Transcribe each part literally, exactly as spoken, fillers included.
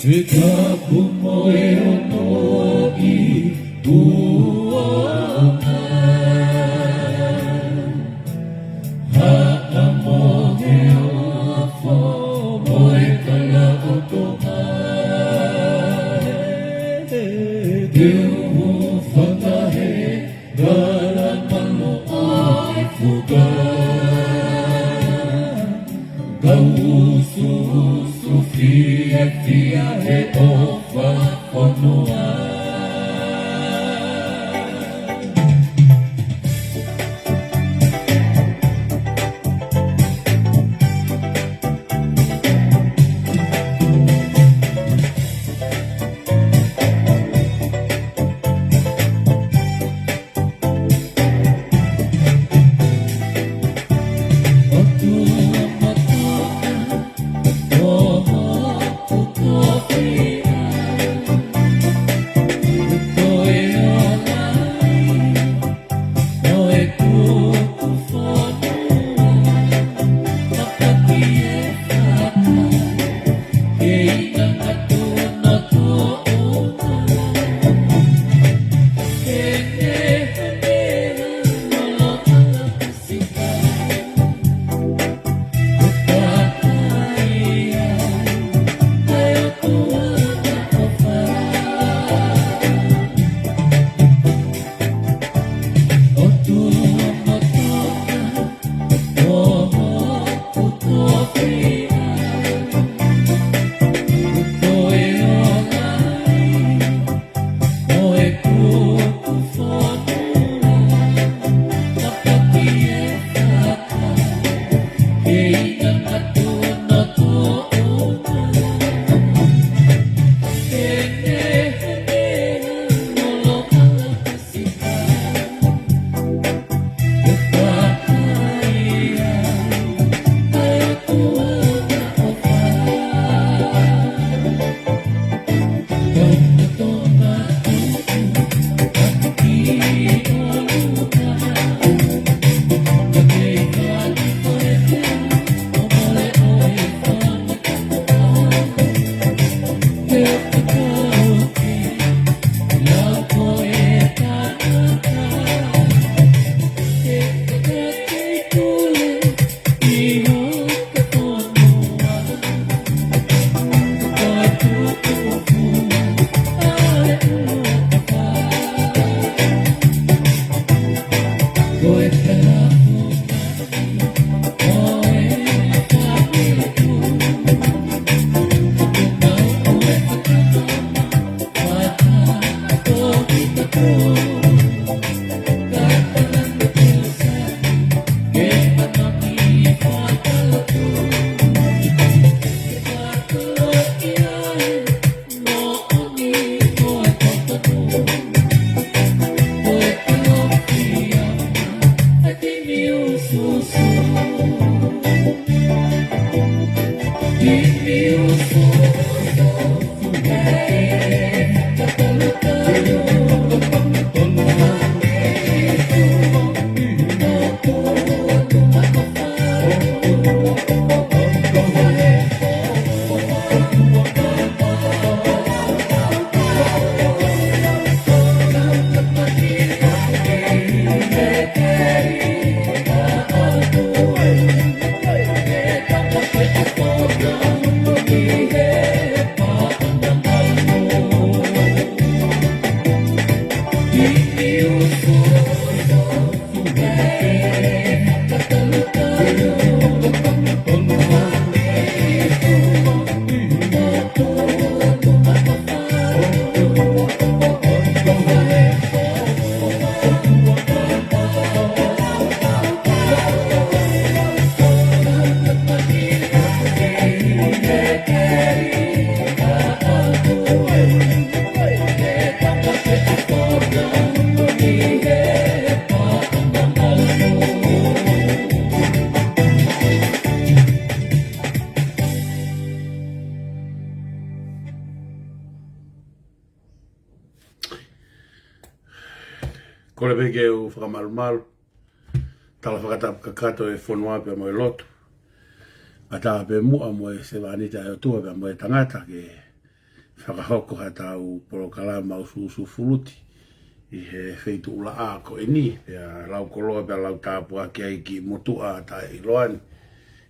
He tapu mo e ono ʻi Puʻonga. Haʻa mo e ofo mo e kala ʻo Tonga. Te u hūfanga he kala malu ʻo e fuka. Kau usuusu fiefia he ʻofa fonua. Kole pē ke u fakamalumalu, tala fakatapu kakato e fonua pea mo e lotu. Kae ʻatā pē muʻa mo e sevāniti ʻa e ʻOtua pea mo e tangata ke fakahoko haʻatau polokalama ʻusuʻusufuluti ʻi he feituʻulaʻā ko eni, pea lau koloa pea lau tāpuaki ai ki motuʻa taʻeʻiloa ni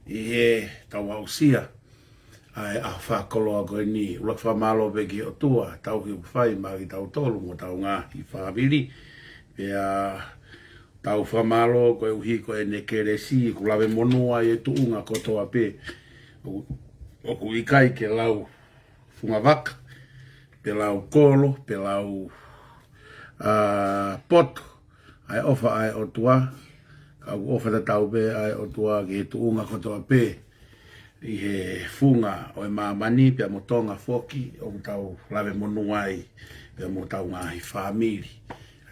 ʻi heʻetau aʻusia ʻa e ʻaho fakakoloa ko eni. ʻUluaki fakamālō pē ki he ʻOtua, tauhi ʻoku fai maʻa kitautolu mo hotau ngaahi fāmili. Pea tau fakamālō koeʻuhi ko ʻene kelesi ʻoku lave monū ai e tuʻunga kotoa pē. ʻOku, ʻoku ʻikai ke lau funga vaka, pe lau kolo, pe lau, ā, poto ʻa e ʻofa ʻa e ʻOtua, ka ʻoku ʻofa tatau pē ʻa e ʻOtua ki he tuʻunga kotoa pē ʻi he funga ʻo e māmani pea mo Tonga foki ʻoku tau lave monū ai pea mo hotau ngaahi fāmili.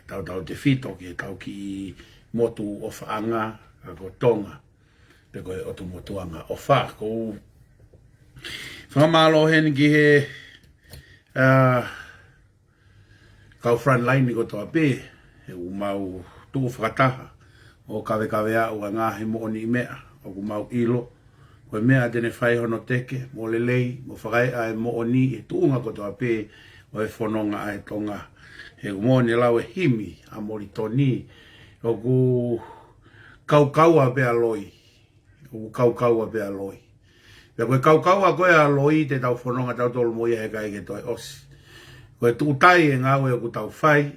Tau tautefito ki heʻetau kiʻi motu ʻofaʻanga, ka ko Tonga, pe ko e ʻotu motuʻanga ʻofa. ʻOku ou fakamālō heni ki he, ā, kau frontline kotoa pē, he ʻoku mau tuʻu fakataha ʻo kavekave ʻa e ngaahi moʻoniʻi meʻa ʻoku mau ʻilo ko e meʻa te ne fai hono teke mo lelei mo fakaeʻa e moʻoni he tuʻunga kotoa pē ʻo e fononga ʻa e Tonga. He ʻoku moʻoni e lau e himi ʻa Molitoni, ʻoku kaukaua pē ʻa loi, ʻoku kaukaua pē ʻa loi. Pea ko e kaukaua ko ē ʻa loi te tau fononga tautolu mo ia, he ʻikai ke toe ʻosi. Ko e tuʻutai e ngāue ʻoku tau fai,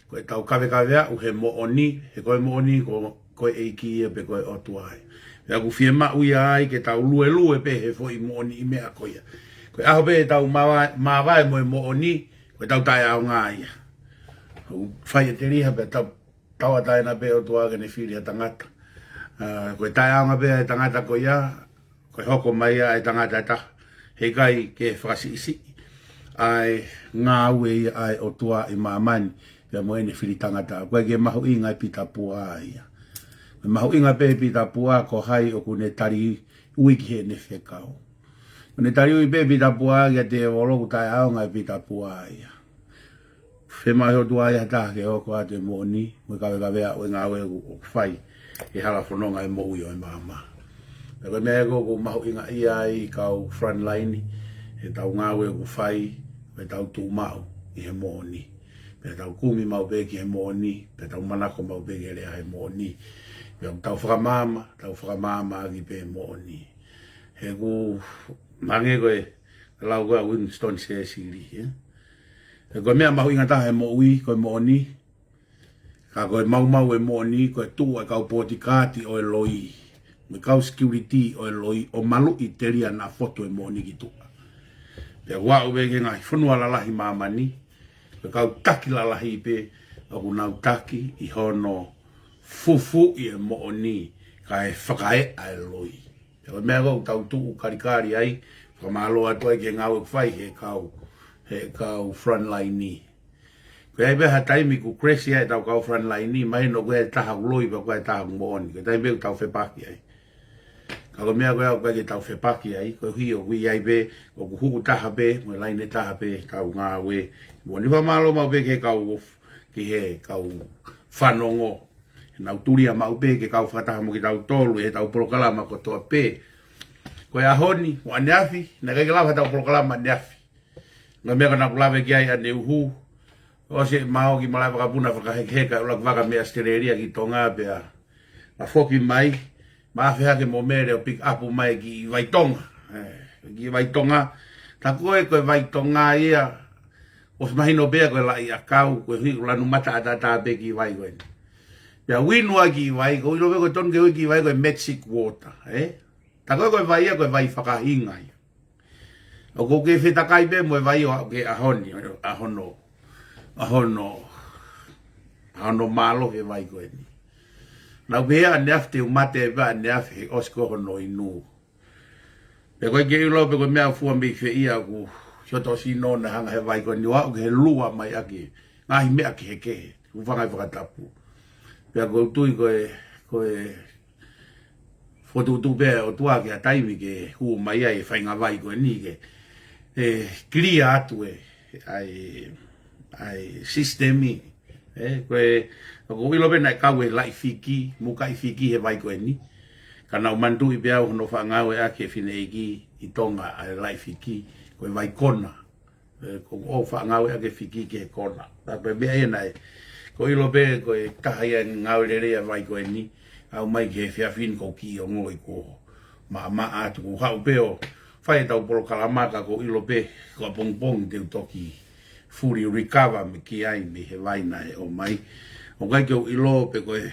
ko ʻetau kavekave ʻa e moʻoni, he ko e moʻoni ko, ko e ʻEiki ia pe ko e ʻOtua ia. Pea ʻoku fiemaʻu ia ai ke tau luelue pē he foʻi moʻoniʻi meʻa ko ia. Ko e ʻaho pē ʻe tau māvae, māvae mo e moʻoni, ko ʻetau taʻeʻaonga ia. ʻOku fai e teliha pea tau tauʻatāina pē ʻOtua ke ne fili ʻa e tangata. Ā, ko e taʻeʻaonga pē ʻa e tangata ko ia, ko e hoko mai ʻa e tangata ʻe taha, he ʻikai ke fakasiʻisiʻi ʻa e ngāue ia ʻa e ʻOtua ʻi māmani pea mo ʻene fili tangata. ʻOku ʻikai ke mahuʻinga e pita pua ia. Ko e mahuʻinga pē pita pua ko hai ʻoku ne tali ui ki heʻene fekau. ʻOku ne tali ui pē pita pua ia, tēvolo, ʻoku taʻeʻaonga e pita pua ia. Fiemaʻu ʻe he ʻOtua ia ha taha ke hoko atu e moʻoni mo e kavekave ʻa e ngāue ʻoku fai he hala fononga e moʻui ʻo e maama. Pea ko e meʻa ia ʻoku mahuʻingaʻia ai kau frontline, ʻetau ngāue ʻoku fai, ʻetau tuʻu maʻu ʻi he moʻoni. Pea tau kumi maʻu pē ki he moʻoni, pea tau manako maʻu pē ki he lea he moʻoni. Pea tau fakamaama, tau fakamaama ʻaki pē moʻoni. He ʻoku hangē ko e lau ko ē ʻa Winston Churchill, ē? He ko e meʻa mahuʻinga taha he moʻui, ko e moʻoni. Ka ko e maumau e moʻoni, ko e tuʻu e kau potikaati ʻo e loi, mo e kau security ʻo e loi, ʻo maluʻi telia naʻa fotu e moʻoni ki tuʻa. Pea ʻoku aʻu pē ki he ngaahi fonua lalahi māmani, ko e kau taki lalahi pē ʻoku nau taki ʻi hono fufuuʻi e moʻoni kae fakaeʻa e loi. Pea ko e meʻa ʻoku tau tuʻu kalikali ai, fakamālō atu ai ki he ngāue ʻoku fai he kau, he kau frontline. Ko e ʻi ai pē ha taimi ʻoku crash ai ʻetau kau frontline, mahino ko e taha ʻoku loi pea ko e taha ʻoku moʻoni. Ko e taimi pē ʻoku tau fepaki ai. Ka ko e meʻa ko ē ʻoku ʻikai ke tau fepaki ai, koeʻuhi ʻoku ʻi ai pē, ʻoku huʻu taha pē, mo e laine taha pē ʻetau ngāue. Moʻoni, fakamālō maʻu pē ki he kau, ki he kau fanongo. Nau tulia maʻu pē ke kau fakataha mo kitautolu ʻi heʻetau polokalama kotoa pē. Ko e ʻaho ni, mo ʻaneafi, naʻe ʻikai ke lava ʻetau polokalama ʻaneafi. Ngaahi meʻa ko ē naʻa ku lave ki ai ʻaneuhu, ʻosi e mao ki malaʻe vakapuna fakahekeheka e ʻuluaki vaka mei ʻAositelēlia ki Tonga pea ma foki mai, ma afe hake mo Mele ʻo pick up mai ki Vai Tonga. Ē, ki Vai Tonga. Tā ko ē ko e Vai Tonga ia, ʻosi mahino pē ia ko e laʻi ʻakau, koeʻuhi ʻoku lanu mata ʻataʻatā pē kiʻi vai ko eni. Pea u inu ai kiʻi vai, ʻoku ou ʻilo pē ko e tonu ke ui kiʻi vai ko e magic water, ē? Tā ko ē ko e vai ia, ko e vai fakahinga ia. ʻOku ou kei fetakai pē mo e vai ʻo aʻu ki he ʻaho ni, ʻa hono, ʻa hono, ʻa hono mālohi e vai ko eni. Naʻa ku pehē ʻaneafi te u mate pē ʻaneafi he ʻosi ko ē hono inu. Pea ʻoku ʻikai ke u ʻilo pe ko e meʻa fua mei fē ia, ʻoku siʻoto sino naʻe hanga he vai ko eni ʻo aʻu ki he lua mai ʻaki e ngaahi meʻa kehekehe, hūfanga he fakatapu. Pea ʻoku ou tui ko e, ko e fokotuʻutuʻu pē ʻa e ʻOtua ki ha taimi ke hū mai ai e faʻahinga vai ko eni ke, ē, clear atu e, ʻa e, ʻa e system ē. Ē, ko e, ʻoku ou ʻilo pē naʻe kau e laʻi fiki, mukaʻi fiki he vai ko eni. Ka naʻa ku manatuʻi pē au hono faʻa ngāueʻaki ʻe he fineʻeiki ʻi Tonga ʻa e laʻi fiki, ko e vai kona. ʻE, ko ʻeku faʻa ngāueʻaki e fiki ki he kona. Pea ko e meʻa ia naʻe, ʻoku ou ʻilo pē ko e taha ia e ngāue lelei ʻa e vai ko eni. ʻAʻu mai ki he efiafi ni ʻoku ou kiʻi ongoʻi kuo maʻamaʻa atu, ʻoku ou haʻu pē ʻo fai ʻetau polokalama ka ʻoku ou ʻilo pē ko ʻapongipongi te u toki fully recover mei ai mei he vai naʻe ʻomai. ʻOku ʻikai ke u ʻilo pe ko e,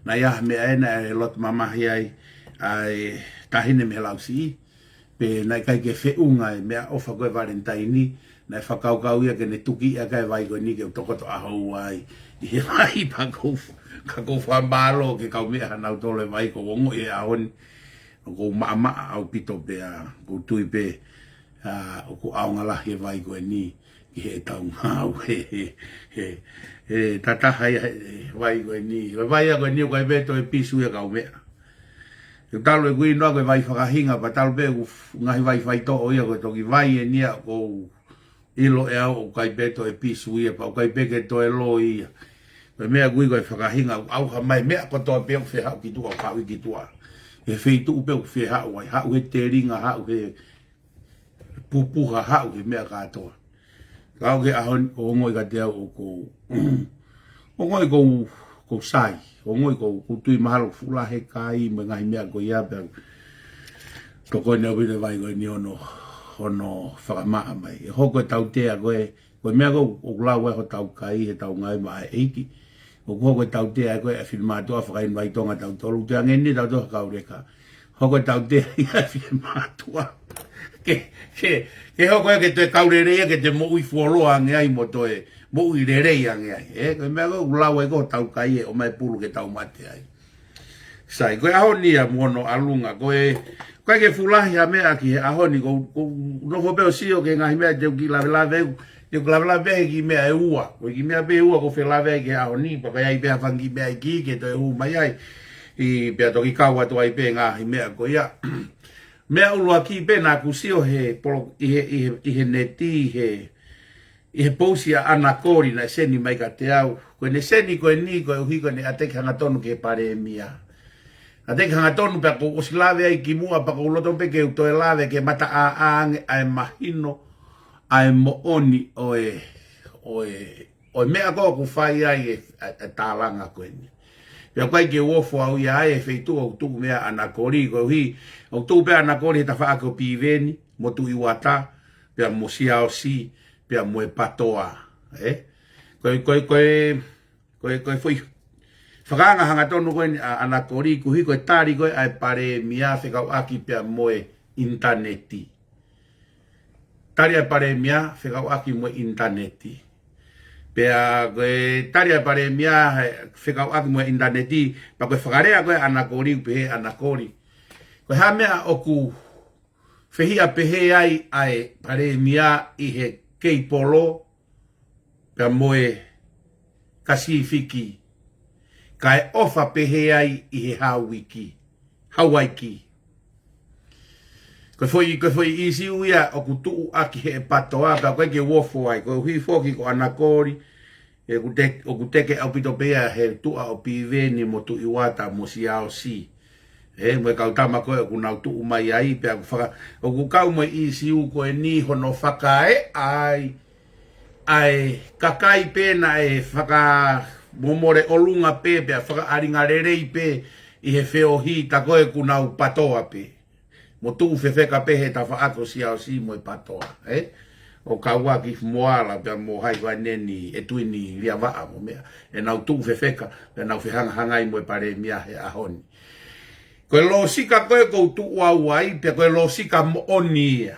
naʻe ʻi ai ha meʻa ʻe naʻe loto mamahi ai ʻa e taʻahine mei he Lausiʻi. Pe naʻe ʻikai ke feʻunga e meʻaʻofa ko e Valentine, naʻe fakakaukau ia ke ne tuki ʻaki e vai ko eni ke u tokoto ʻaho ua ai ʻi he vai pea ʻoku ou f-, ka ʻoku ou fakamālō ki he kaumeʻa ʻanautolu e vai ʻoku ou ongoʻi he ʻaho ni. ʻOku ou maʻamaʻa ʻaupito pea ʻoku ou tui pē, ʻa, ʻoku ʻaonga lahi e vai ko eni ki heʻetau ngāue he, he, he, he tataha ia he vai ko eni. Ko e vai ia ko eni ʻoku ʻikai pē toe pisu ia kaumeʻa. ʻOku talu ʻeku ʻilo ko e vai fakahinga, pea talu pē ʻeku f-, ngaahi vai faitoʻo ia ko e toki vai eni ia ʻoku ou ʻilo ʻe au ʻoku ʻikai pē toe pisu ia, pea ʻoku ʻikai pē ke toe loi ia. Ko e meʻa ʻoku ui ko e fakahinga, ʻoku ʻauha mai meʻa kotoa pē ʻoku fehaʻu ki tuʻa, ʻoku haʻu ki tuʻa. He feituʻu pē ʻoku fehaʻu ai, haʻu he telinga, haʻu he pupuha, haʻu he meʻa kātoa. Ka ʻoku ke ʻaho ni, ʻoku ou ongoʻi kiate au ʻoku ou, ʻoku ou ongoʻi ʻoku ou, ʻoku ou sai, ʻoku ou ongoʻi ʻoku ou, ʻoku ou tui mahalo ʻoku fuʻu lahi e kai mo e ngaahi meʻa ko ia pea tokoni ʻaupito e vai ko eni hono, hono fakamaʻa mai. ʻE hoko e tautea ko e, ko e meʻa ko ē ʻoku lau ai hotau kai, heʻetau ngāue maʻa e ʻEiki. ʻOku hoko e tautea ko ē ʻa e finemātuʻa fakainvaiti ʻa tautolu, te ange ni tautolu ha kau leka. Hoko e tautea ia ʻa e finemātuʻa. Ke, ke, ke hoko ia ke toe kau lelei ia ke toe moʻui fuoloa ange ai mo toe moʻui lelei ange ai. ʻE, ko e meʻa ko ē ʻoku lau ai ko hotau kai ʻe ʻomai e pulu ke tau mate ai. Sai, ko e ʻaho ni ia mo hono ʻalunga, ko e, ʻoku ʻikai ke fuʻu lahi ha meʻa ki he ʻaho ni, ʻoku ou, ʻoku ou nofo pē ʻo sio ki he ngaahi meʻa te u kiʻi lavelave, te u kiʻi lavelave he kiʻi meʻa ʻe ua, ko e kiʻi meʻa pē ʻe ua ʻoku ou fie lave ai ki he ʻaho ni, pea ʻe ʻi ai pē ha fanga kiʻi meʻa ʻe kiʻi ke toe hū mai ai, ʻi, pea toki kau atu ai pē ngaahi meʻa ko ia. Meʻa ʻuluaki pē naʻa ku sio he polo-, ʻi he, ʻi he, ʻi he neti, ʻi he, ʻi he pousi ʻa ʻAna Koli naʻe seni mai kiate au. Ko ʻene seni ko eni koeʻuhi ko ʻene ʻateki hangatonu ki he palēmia. ʻAteki hangatonu pea ʻoku ou ʻosi lave ai kimuʻa pea ʻoku ou loto pē ke u toe lave ke mataʻāʻā ange ʻa e mahino, ʻa e moʻoni ʻo e, ʻo e, ʻo e meʻa ko ē ʻoku fai ai e, ʻa, ʻa e tālanga ko eni. Pea ʻoku ʻikai ke u ofo au ia ai he feituʻu ʻoku tuʻu mei ai ʻa ʻAna Koli koeʻuhi, ʻoku tuʻu pē ʻa ʻAna Koli he tafaʻaki ʻo Piveni, mo Tuʻi Uata, pea mo Siaosi, pea mo e Patoa, ē? Ko e, ko e, ko e, ko e, ko e foʻi fakaanga hangatonu ko eni ʻa, ʻa ʻAna Koli koeʻuhi ko e tali ko ē ʻa e palēmia fekauʻaki pea mo e ʻinitaneti. Tali ʻa e palēmia fekauʻaki mo e ʻinitaneti. Pea ko e tali ʻa e palēmia he fekauʻaki mo e ʻinitaneti, pea ko e fakalea ko ē ʻa ʻAna Koli, pehē ʻa ʻAna Koli, ko e hā e meʻa ʻoku fehiʻa pehē ai ʻa e palēmia ʻi he keipolo, pea mo e Kasifiki, kae ʻofa pehē ai ʻi he Hauiki, Hauaiki. Ko e foʻi, ko e foʻi ʻīsiu ia ʻoku tuʻu ʻaki he Patoa, pea ʻoku ʻikai ke u ofo ai, koeʻuhi foki ko ʻAna Koli, ʻoku te-, ʻoku teke ʻaupito pē ia he tuʻa ʻo Piveni mo Tuʻi Uata mo Siaosi. Ē, mo e kau tama ko ē ʻoku nau tuʻu mai ai, pea ʻoku faka-, ʻoku kau mo e ʻīsiu ko eni hono fakaeʻa ai ʻa e kakai pē naʻe fakamomole ʻolunga pē, pea fakaʻalinga lelei pē ʻi he feohi, tā ko ē ʻoku nau Patoa pē. Mo tuʻu fefeka pē he tafaʻaki ʻo Siaosi mo e Patoa, ē? ʻO kau ʻaki Fumoala pea mo hai ko ē ʻaneni, ʻEtuini Liavaʻa mo meʻa. ʻEnau tuʻu fefeka, pea nau fehangahangai mo e palēmia he ʻaho ni. Ko e lōsika ko ē ʻoku ou tuʻu au ai, pea ko e lōsika moʻoni ia.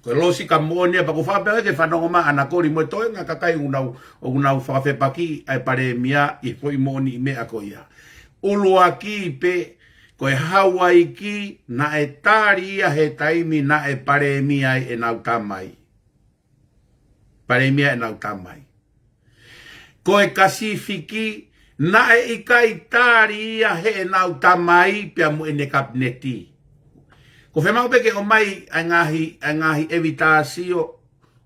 Ko e lōsika moʻoni ia pea ʻoku ou fakaʻamu pē ke fanongo mai ʻa ʻAna Koli mo e toenga kakai ʻoku nau, ʻoku nau fakafepakiʻi ʻa e palēmia ʻi he foʻi moʻoniʻi meʻa ko ia. ʻUluaki pē, ko e Hauaiki naʻe tali ia he taimi naʻe palēmia ai ʻenau tamai. Palēmia ʻenau tamai. Ko e Kasifiki, naʻe ʻikai tali ia heʻenau tamai pea mo ʻene kapineti. ʻOku ou fiemaʻu pē ke ʻomai ʻa e ngaahi, ʻa e ngaahi ʻevitasio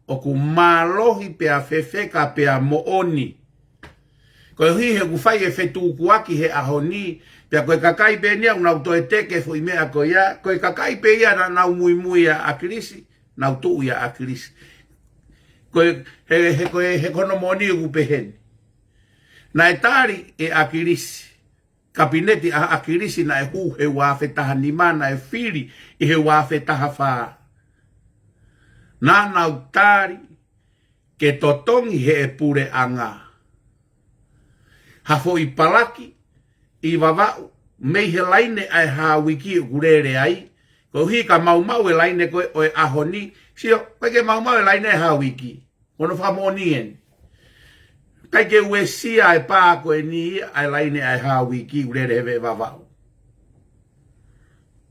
ʻoku mālohi pea fefeka pea moʻoni. Koeʻuhi he ʻoku fai e fetukuaki he ʻaho ni, pea ko e kakai pē eni ia ʻoku nau toe teke foʻi meʻa ko ia, ko e kakai pē ia naʻa nau muimui ʻia ʻAkilisi, nau tuʻu ʻia ʻAkilisi. Ko e, he, he, ko e, he ko hono moʻoni ʻoku peheni. Naʻe tali ʻe ʻAkilisi, kapineti ʻa ʻAkilisi naʻe hū he ua afe taha nima naʻe fili ʻi he ua afe taha fā. Naʻa nau tali ke totongi he ʻe puleʻanga ha foʻi palaki ʻi Vavaʻu mei he laine ʻa e Hauiki ʻoku lele ai, koeʻuhi ka maumau e laine ko ē ʻo e ʻaho ni, sio, ʻikai ke maumau e laine ʻa e Hauiki. Ko hono fakamoʻoni eni. ʻIkai ke uesia e pā ko eni ʻa e laine ʻa e Hauiki ʻoku lele he veʻe Vavaʻu.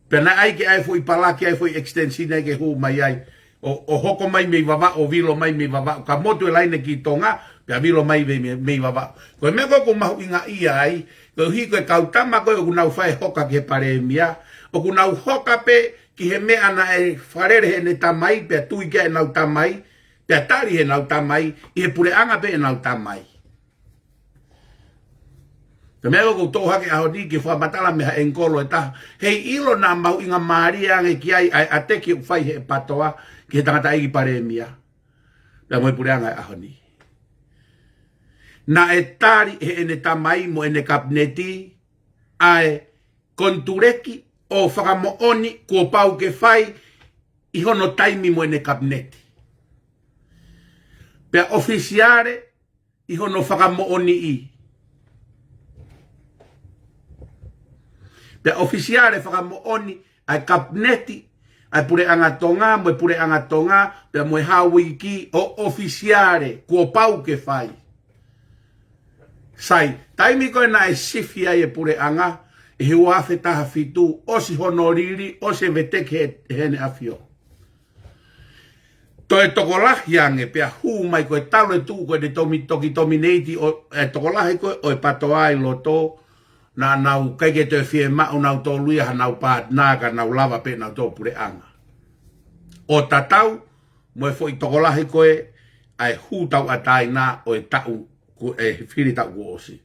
Pea naʻe ʻai ke ʻai foʻi palaki, ʻai foʻi extension ai ke hū mai ai. ʻO, ʻo hoko mai mei Vavaʻu, ʻo vilo mai mei Vavaʻu. Ka motu e laine ki Tonga, pea vilo mai mei, mei, mei Vavaʻu. Ko e meʻa ko ē ʻoku mahuʻingaʻia ai, koeʻuhi ko e kau tama ko ē ʻoku nau fai hoka ki he palēmia, ʻoku nau hoka pē ki he meʻa naʻe fakalele heʻene tamai, pea tui ki ai ʻenau tamai, pea tali heʻenau tamai, ʻi he puleʻanga pē ʻenau tamai. Ko e meʻa ko ē ʻoku ou toʻo hake ʻaho ni ke fakamatala mei ha angle ʻe taha. Heiʻilo naʻa mahuʻingamālie ange ki ai ʻa e ʻateki ʻoku fai he PATOA ki he tangataʻeiki palēmia pea mo e puleʻanga he ʻaho ni. Naʻe tali heʻene tamai mo ʻene kapineti ʻa e konituleki ʻo fakamoʻoni kuo pau ke fai ʻi hono taimi mo ʻene kapineti. Pea ʻofisiale ʻi hono fakamoʻoniʻi. Pea ʻofisiale fakamoʻoni ʻa e kapineti, ʻa e puleʻanga Tonga, mo e puleʻanga Tonga, pea mo e Hauiki ʻo ʻofisiale, kuo pau ke fai. Sai, taimi ko ē naʻe sifi ai e puleʻanga, ʻi he ua afe taha fitu, ʻosi hono lili, ʻosi e veteki he, heʻene ʻAfio. Toe tokolahi ange pea hū mai ko e talu e tuʻu ko ē ne tomi, toki tomineti ʻo, e tokolahi ko ē ʻo e PATOA ʻi loto, naʻa nau ʻikai ke toe fiemaʻu nautolu ia hanau pātina ka nau lava pē nautolu puleʻanga. ʻO tatau mo e foʻi tokolahi ko ē ʻa e hū tauʻatāina ʻo e taʻu, ko e fili taʻu kuo ʻosi.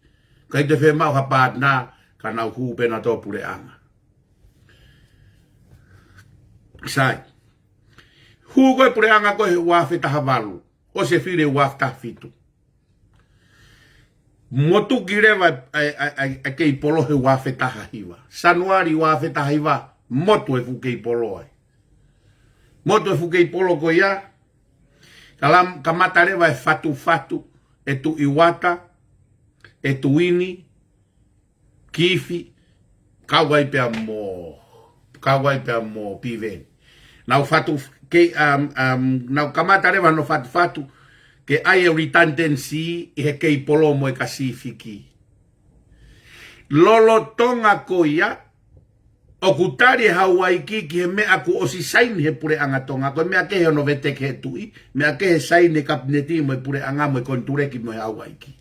ʻIkai toe fiemaʻu ha pātina ka nau hū pē nautolu puleʻanga. Sai. Hū ko ē puleʻanga ko ē he ua afe taha valu. ʻOsi e fili ua afe taha fitu. Motuki leva ʻa e, ʻa e, ʻa e, ʻa e keipolo he ua afe taha hiva. Sānuali ua afe taha hiva, motu e fuʻu keipolo ai. Motu e fuʻu keipolo ko ia, ka lam-, kamata leva e fatufatu, ʻe Tuʻi Uata, ʻe Tuini, Kifi, kau ai pea mo, kau ai pea mo Piveni. Nau fatu, ke, um, um, nau kamata leva hono fatufatu, ke ʻai e redundancy ʻi he keipolo mo e Kasifiki. Lolotonga ko ia, ʻoku tali e Hauiki ki he meʻa kuo ʻosi saini he puleʻanga Tonga, ko e meʻa kehe hono veteki he tuʻi, meʻa kehe saini he kapineti mo e puleʻanga mo e konituleki mo e Hauiki.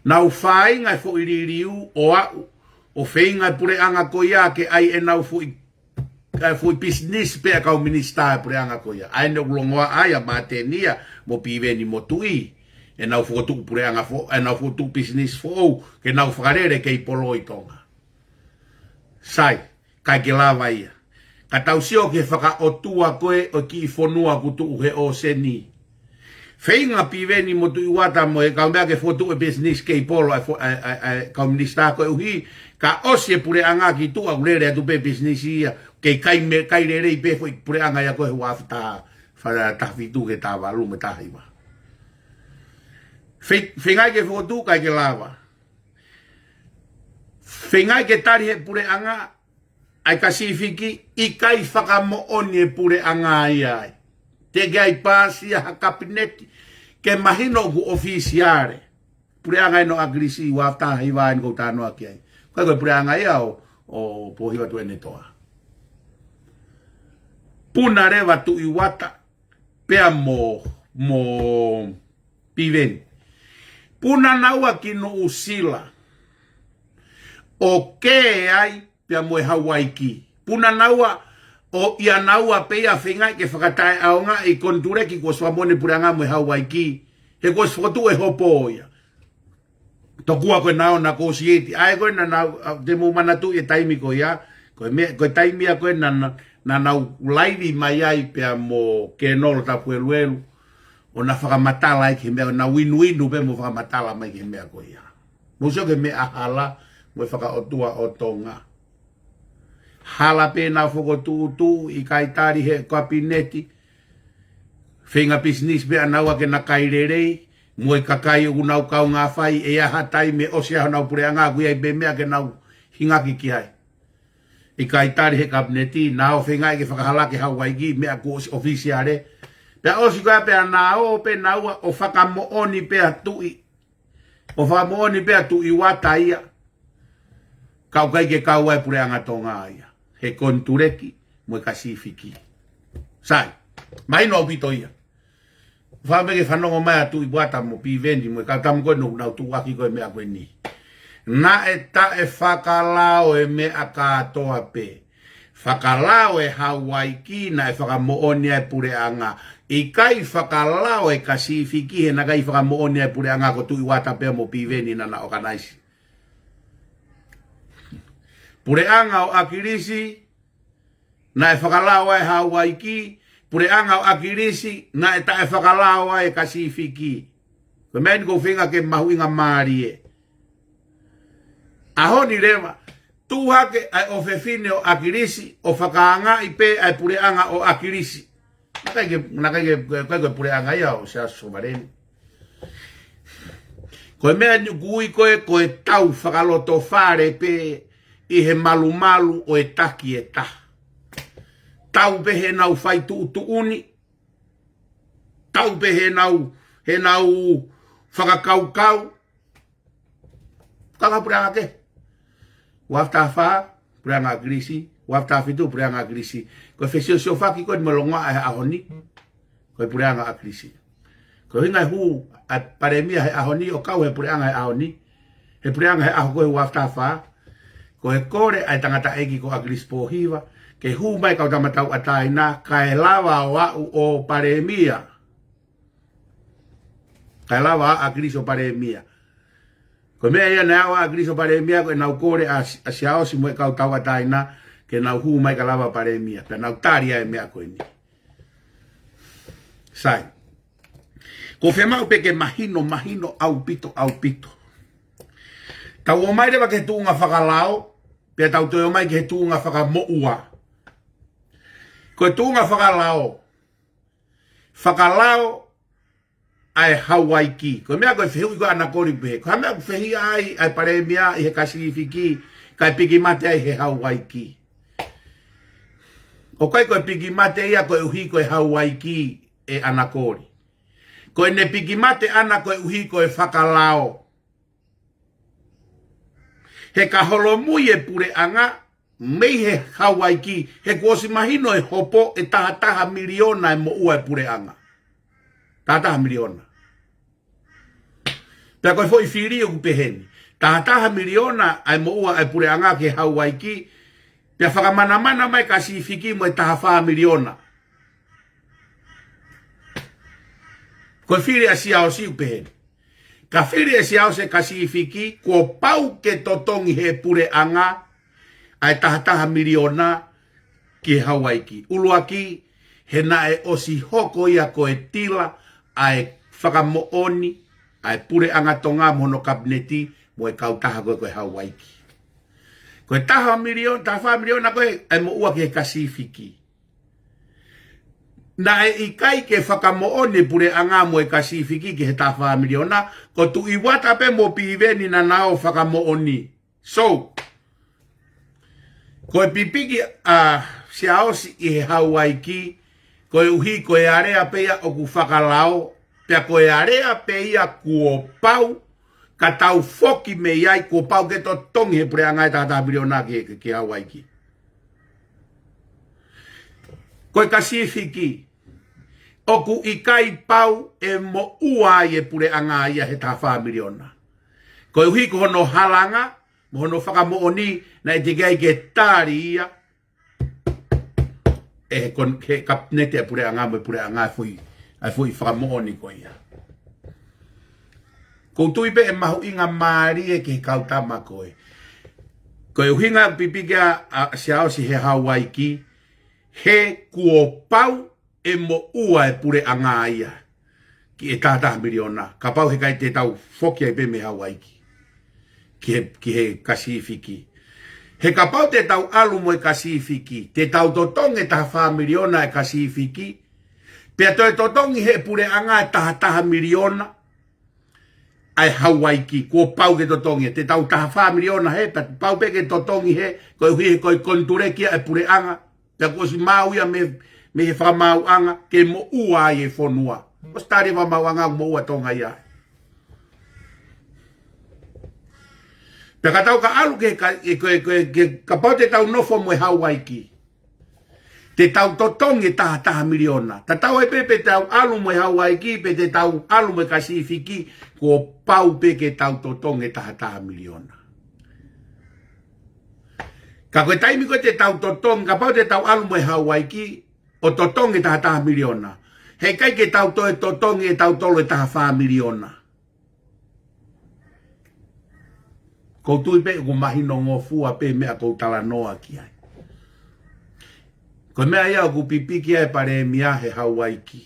Nau fāinga e foʻi liliu ʻo aʻu, ʻo feinga e puleʻanga ko ia ke ʻai ʻenau foʻi, ʻa e foʻi pisinisi pē ʻa e kau minisitā e puleʻanga ko ia. ʻA ē naʻe longoaʻa ai ʻa Māteni ia mo Piveni mo Tuʻi. ʻEnau fokotuʻu puleʻanga fo-, ʻenau fokotuʻu pisinisi foʻou, ke nau fakalele keipolo ʻi Tonga. Sai, ʻikai ke lava ia. Ka tau sio ki he fakaʻotua ko ē ʻo e kiʻi fonua ʻoku tuʻu he ʻōseni. Feinga Piveni mo Tuʻi Uata mo e kau meʻa ke fokotuʻu e pisinisi keipolo ʻa e fo-, ʻa e, ʻa e, ʻa e kau minisitā koeʻuhi, ka ʻosi e puleʻanga ki tuʻa ʻoku lele atu pē pisinisi ia, kei kai me-, kai lelei pē foʻi puleʻanga ia ko ē he ua afe taha, fa-, taha fitu ki he taha valu mo e taha hiva. Fe-, feinga ke fokotuʻu ʻikai ke lava. Feinga ke tali he puleʻanga, ʻa e Kasifiki, ʻikai fakamoʻoni e puleʻanga ia ai. Teʻeki ai pāsia ha kapineti, ke mahino ʻoku ʻofisiale. Puleʻanga ʻeni ʻo ʻAkilisi ua afe taha hiva ʻeni ʻoku ou talanoa ki ai. ʻIkai ko e puleʻanga ia ʻo, ʻo Pōhiva Tuʻiʻonetoa. Puna leva Tuʻi Uata, pea mo, mo Piveni. Puna naua ki Nuʻusila. ʻO kē ai, pea mo e Hauiki. Puna naua, ʻo ia naua pē ia feinga ke fakataʻeʻaongaʻi e konituleki kuo ʻosi fakamoʻoni e puleʻanga mo e Hauiki. He kuo ʻosi fokotuʻu e hopo ia. Tokua ko e naʻa nau negotiate. ʻA ē ko ē naʻa nau, ʻa, te mou manatuʻi e taimi ko ia. Ko e meʻa, ko e taimi ia ko ē naʻa, naʻa, naʻa nau laivi mai ai pea mo Kenolo Tapueluelu, ʻo na fakamatala ai ki he meʻa, na uinuinu pē mo fakamatala mai ki he meʻa ko ia. Mou sio ki he meʻa hala mo e fakaʻotua ʻo Tonga. Hala pē nau fokotuʻutuʻu, ʻikai tali he kapineti, feinga pisinisi pē ʻanaua ke na kai lelei, mo e kakai ʻoku nau kaungā fai, ʻe ʻi ai ha taimi ʻe ʻosi ai honau puleʻanga, ʻoku ʻi ai pē meʻa ke nau hingaki ki ai. ʻIkai tali he kapineti, na ō feinga ke fakahala ki Hauaiki, meʻa kuo ʻosi ʻofisiale. Pea ʻosi ko ia pea na ō pē naua ʻo fakamoʻoni pē ʻa Tuʻi, ʻo fakamoʻoni pē ʻa Tuʻi Uata ia. Ka ʻoku ʻikai ke kau ai e puleʻanga Tonga ia he konituleki mo e Kasifiki. Sai, mahino ʻaupito ia. Fai pē ke fanongo mai ʻa Tuʻi Uata mo Piveni mo e kau tama ko ē ʻoku nau tuʻuaki ko e meʻa ko eni. Naʻe taʻefakalao e meʻa kātoa pē. Fakalao e Hauaiki naʻe fakamoʻoni ai e puleʻanga. ʻIkai fakalao e Kasifiki he naʻe ʻikai fakamoʻoni ai e puleʻanga, ko Tuʻi Uata pē mo Piveni naʻa na ʻokanaisi. Puleʻanga ʻo ʻAkilisi, naʻe fakalao ai e Hauaiki, puleʻanga ʻo ʻAkilisi, naʻe taʻefakalao ai e Kasifiki. Ko e meʻa eni ʻoku ou feinga ke mahuʻinga mālie. ʻAho ni leva, tuʻu hake ʻa e ʻofefine ʻo ʻAkilisi, ʻo fakaangaʻi pē ʻa e puleʻanga ʻo ʻAkilisi. Naʻe ʻikai ke, naʻe ʻikai ke, ko e, ko e puleʻanga ia ʻo Siaosi Sovaleni. Ko e meʻa ni ʻoku ui ko e, ko e tau fakalotofale pē ʻi he malumalu ʻo e taki ʻe taha. Tau pē heʻenau fai tuʻutuʻuni. Tau pē heʻenau, heʻenau fakakaukau. Ka ka puleʻanga kehe. Uaafe taha fā, puleʻanga ʻAkilisi. Uaafe taha fitu, puleʻanga ʻAkilisi. Ko e fesiosiofaki ko eni mo e longoaʻa he ʻaho ni, ko e puleʻanga ʻAkilisi. Ko e ʻuhinga e hū ʻa e palēmia he ʻaho ni, ʻo kau he puleʻanga he ʻaho ni, he puleʻanga he ʻaho ko ē uaafe taha fā, ko e kole ʻa e tangataʻeiki ko ʻAkilisi Pōhiva ke hū mai e kau tama tauʻatāina kae lava ʻo aʻu ʻo palēmia. Kae lava ʻa ʻAkilisi ʻo palēmia. Ko e meʻa ia naʻe aʻu ʻa ʻAkilisi ʻo palēmia, ko ʻenau kole ʻa, ʻa Siaosi mo e kau tauʻatāina ke nau hū mai kae lava palēmia. Pea nau tali ai e meʻa ko eni. Sai. ʻOku ou fiemaʻu pē ke mahino, mahino ʻaupito, ʻaupito. Tau ō mai leva ki he tuʻunga fakalao, pea tau toe ō mai ki he tuʻunga fakamoʻua. Ko e tuʻunga fakalao, fakalao ʻa e Hauaiki. Ko e meʻa ko e fehuʻi ko ē ʻa ʻAnakoli pē. Ko e hā e meʻa ʻoku fehiʻa ai ʻa e palēmia ʻi he Kasifiki, kae piki mate ai he Hauaiki? ʻOku ʻikai ko e piki mate ia koeʻuhi ko e Hauaiki ʻe ʻAnakoli. Ko ʻene piki mate ʻana koeʻuhi ko e fakalao. He ka holomui e puleʻanga mei he Hauaiki, he kuo ʻosi mahino e hopo ʻe taha taha miliona e moʻua e puleʻanga. Taha taha miliona. Pea ko e foʻi fili ʻoku peheni. Taha taha miliona ʻa e moʻua e puleʻanga ki he Hauaiki, pea fakamanamana mai Kasifiki mo e taha fā miliona. Ko e fili ʻa Siaosi ʻoku peheni. Ka fili ʻe Siaosi e Kasifiki, kuo pau ke totongi he puleʻanga ʻa e taha taha miliona ki he Hauaiki. ʻUluaki, he naʻe ʻosi hoko ia ko e tila ʻa e fakamoʻoni ʻa e puleʻanga Tonga mo hono kapineti mo e kautaha ko ē ko e Hauaiki. Ko e taha miliona, taha fā miliona ko ē ʻa e moʻua ki he Kasifiki. Naʻe ʻikai ke fakamoʻoni e puleʻanga mo e Kasifiki ki he taha fā miliona, ko Tuʻi Uata pē mo Piveni naʻa na ō fakamoʻoni. So, ko e pipiki ʻa Siaosi ʻi he Hauaiki, koeʻuhi ko e area pē ia ʻoku fakalao, pea ko e area pē ia kuo pau ka tau foki mei ai, kuo pau ke totongi he puleʻanga e taha taha miliona ki, ki, ki Hauaiki. Ko e Kasifiki, ʻoku ʻikai pau ʻe moʻua ai e puleʻanga ia he taha fā miliona. Koeʻuhi ko hono halanga mo hono fakamoʻoni naʻe teʻeki ai ke tali ia ʻe he kon-, he kapineti ʻa e puleʻanga mo e puleʻanga ʻa e foʻi, ʻa e foʻi fakamoʻoni ko ia. ʻOku ou tui pē ʻe mahuʻinga mālie ki he kau tama ko ē. Ko e ʻuhinga pipiki ʻa, ʻa Siaosi he Hauaiki, He kuo pau ʻe moʻua e puleʻanga ia ki he taha taha miliona, kapau he ʻikai te tau foki ai pē mei Hauaiki ki he, ki he Kasifiki. He kapau te tau ʻalu mo e Kasifiki, te tau totongi e taha fā miliona e Kasifiki, pea toe totongi he puleʻanga e taha taha miliona ʻa e Hauaiki, kuo pau ke totongi. Te tau taha fā miliona he, pea pau pē ke totongi he, koeʻuhi he ko e konituleki ia e puleʻanga, pea kuo ʻosi maau ia mei, mei he fakamaauʻanga ke moʻua ai e fonua. ʻOsi tali e fakamaauʻanga ʻoku moʻua Tonga ia. Pea ka tau ka ʻalu ke ka, e, ke, ke, ke, kapau te tau nofo mo e Hauaiki, te tau totongi e taha taha miliona. Tatau ai pē pe tau ʻalu mo e Hauaiki, pe te tau ʻalu mo e Kasifiki, kuo pau pē ke tau totongi e taha taha miliona. Ka ko e taimi ko ē te tau totongi, kapau te tau ʻalu mo e Hauaiki ʻo totongi e taha taha miliona, he ʻikai ke tau toe totongi ʻe tautolu e taha fā miliona. ʻOku ou tui pē ʻoku mahinongofua pē meʻa ʻoku ou talanoa ki ai. Ko e meʻa ia ʻoku pipiki ai e Palēmia he Hauaiki,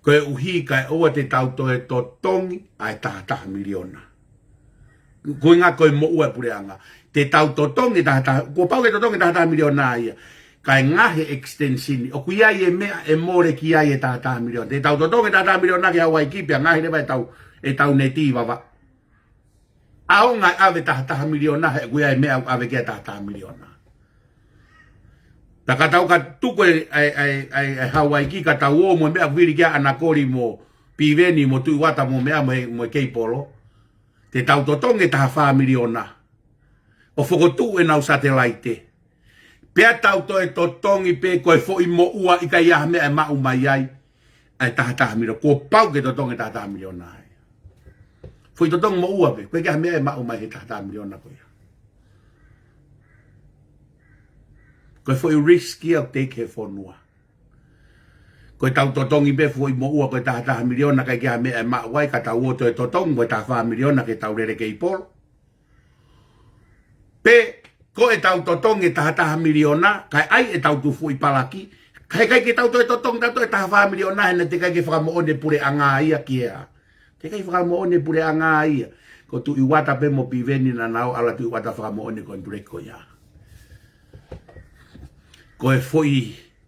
koeʻuhi kae ʻoua te tau toe totongi ʻa e taha taha miliona. Ko e ʻuhinga ko e moʻua e puleʻanga. Te tau totongi e taha taha, kuo pau ke totongi e taha taha miliona ia, kae ngaohi e extension. ʻOku ʻi ai e meʻa ʻe mole ki ai e taha taha miliona. Te tau totongi e taha taha miliona ki Hauaiki pea ngaohi leva ʻetau, ʻetau neti ʻi Vavaʻu. ʻAonga e ʻave taha taha miliona he ʻoku ʻi ai e meʻa ʻoku ʻave ki ai e taha taha miliona. Pea ka tau ka tuku e, e, e, e, e Hauaiki ka tau ō mo e meʻa ʻoku vili ki ai ʻAna Koli mo Piveni mo Tuʻi Uata mo meʻa mo e, mo e Keipolo. Te tau totongi e taha fā miliona ʻo fokotuʻu ʻenau satelaite. Pea tau toe totongi pē ko e foʻi moʻua ʻikai ha meʻa ʻe maʻu mai ai ʻa e taha taha miliona. Kuo pau ke totongi e taha taha miliona ai. Foʻi totongi moʻua pē, ʻikai ha meʻa ʻe maʻu mai he taha taha miliona ko ia. Ko e foʻi risk ia ʻoku take he fonua. Ko e tau totongi pē foʻi moʻua ko e taha taha miliona ʻikai ha meʻa ʻe maʻu ai, ka tau ō toe totongi mo e taha fā miliona ke tau lele Keipolo. Pe ko e tau totongi e taha taha miliona, kae ʻai ʻetau tufuʻi palaki, kae ʻikai ke tau toe totongi tautolu e taha fā miliona he naʻe teʻeki ai ke fakamoʻoni e puleʻanga ia ki he hā. Teʻeki ai fakamoʻoni e puleʻanga ia. Ko Tuʻi Uata pē mo Piveni naʻa nau ʻalu ʻa Tuʻi Uata fakamoʻoni e konituleki ko ia. Ko e foʻi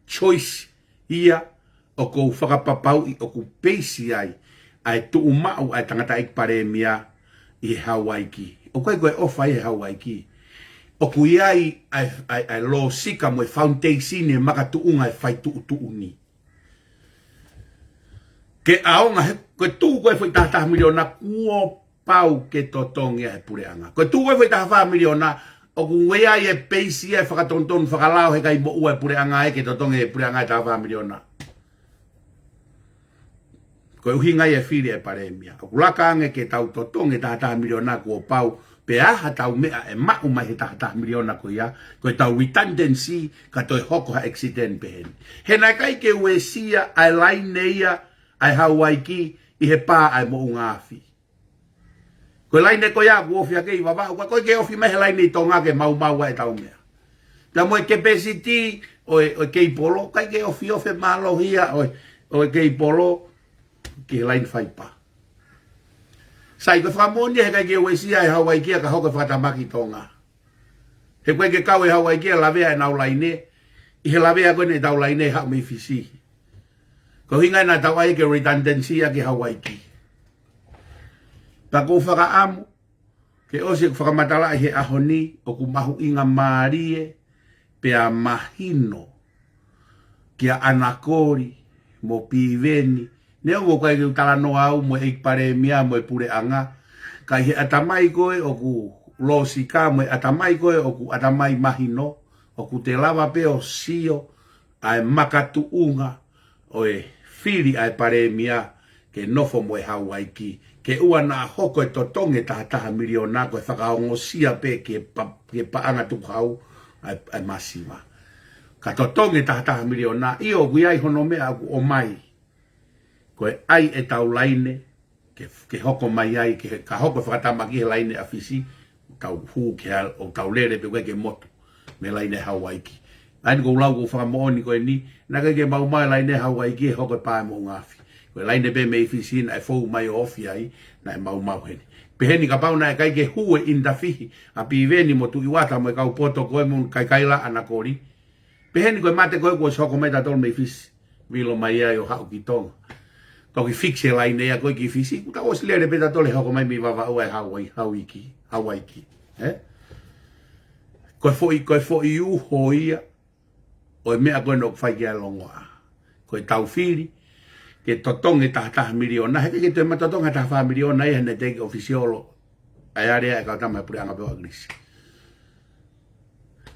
choice ia ʻoku ou fakapapauʻi ʻoku peisi ai ʻa e tuʻumaʻu ʻa e tangataʻeiki Palēmia ʻi he Hauaiki. ʻOku ʻikai ko e ʻofa ia he Hauaiki. ʻOku ʻi ai ʻa e, ʻa e, ʻa e lōsika mo e foundation e makatuʻunga e fai tuʻutuʻuni. Ke ʻaonga he, ko e tuʻu ko e foʻi taha taha miliona kuo pau ke totongi ʻe he puleʻanga. Ko e tuʻu ko e foʻi taha fā miliona, ʻoku ʻi ai e peisi e fakatonutonu fakalao he ʻikai moʻua e puleʻanga ʻe ke totongi ʻe he puleʻanga e taha fā miliona. Ko e ʻuhinga ia e fili e Palēmia. ʻOku laka ange ke tau totongi e taha taha miliona kuo pau, pe ʻa ha tau meʻa ʻe maʻu mai he taha taha miliona ko ia, ko e tau redundancy ka toe hoko ha accident peheni. He naʻe ʻikai ke uesia ʻa e laine ia ʻa e Hauaiki ʻi he pā ʻa e moʻunga afi. Ko e laine ko ia ʻoku ofi ake ʻi Vavaʻu, ʻoku ʻikai ke ofi mai he laine ʻi Tonga ke maumau ai ʻetau meʻa. Pea mo e capacity ʻo e, ʻo e Keipolo, ʻikai ke ofi ofi e mālohi ia ʻo e, ʻo e Keipolo ki he laine faipa. Sai, ko e fakamoʻoni he ʻikai ke uesia e Hauaiki ia ka hoko e fakatamaki ʻi Tonga. He ʻoku ʻikai ke kau e Hauaiki ia ʻo lavea ʻenau laine ʻi he lavea ko eni ʻetau laine ʻe haʻu mei Fisi. Ko e ʻuhinga ia naʻa tau ʻai ke redundancy ʻaki e Hauaiki. Pea ʻoku ou fakaʻamu ke ʻosi ʻeku fakamatalaʻi he ʻaho ni ʻoku mahuʻinga mālie pea mahino kia ʻAna Koli mo Piveni, neongo ʻoku ʻikai ke u talanoa au mo e ʻEiki Palēmia mo e puleʻanga, ka ʻi he ʻatamai ko ē ʻoku lōsika mo e ʻatamai ko ē ʻoku ʻatamai mahino, ʻoku te lava pē ʻo sio ʻa e makatuʻunga ʻo e fili ʻa e Palēmia ke nofo mo e Hauaiki, ke ʻoua naʻa hoko e totongi e taha taha miliona ko e fakaongosia pē ki he pa-, ki he paʻanga tukuhau ʻa e, ʻa e masiva. Ka totongi e taha taha miliona, ʻio ʻoku ʻi ai hono meʻa ʻoku ʻomai. Ko e ʻai ʻetau laine, ke, ke hoko mai ai, ke ka hoko e fakatamaki he laine ʻa Fisi, tau hū ke al-, ʻo tau lele pē ʻoku ʻikai ke motu mei he laine Hauaiki. ʻA eni ʻoku ou lau ʻoku ou fakamoʻoni ko eni, naʻe ʻikai ke maumau e laine Hauaiki he hoko e pā ʻa e moʻunga afi. Ko e laine pē mei Fisi naʻe fou mai ʻo ofi ai, naʻe maumau heni. Peheni kapau naʻe ʻikai ke hū e ʻinitafihi ʻa Piveni mo Tuʻi Uata mo e kau poto ko ē mo Kaikaila ʻAna Koli, peheni ko e mate ko ē kuo ʻosi hoko mai tautolu mei Fisi, vilo mai ai ʻo haʻu ki Tonga. Toki fix e laine ia ko ē ki Fisi, kuo tau ʻosi lele pē tautolu he hoko mai mei Vavaʻu e Hauai-, Hauaiki, Hauaiki. Ē? Ko e foʻi, ko e foʻi uho ia ʻo e meʻa ko ē naʻe fai ki ai e longoaʻa. Ko e tau fili ke totongi e taha taha miliona, he ʻikai ke toe ma totongi ha taha fā miliona ia he naʻe teʻeki ʻofisiolo ʻa e alea e kau tama e puleʻanga pē ʻo ʻAkilisi.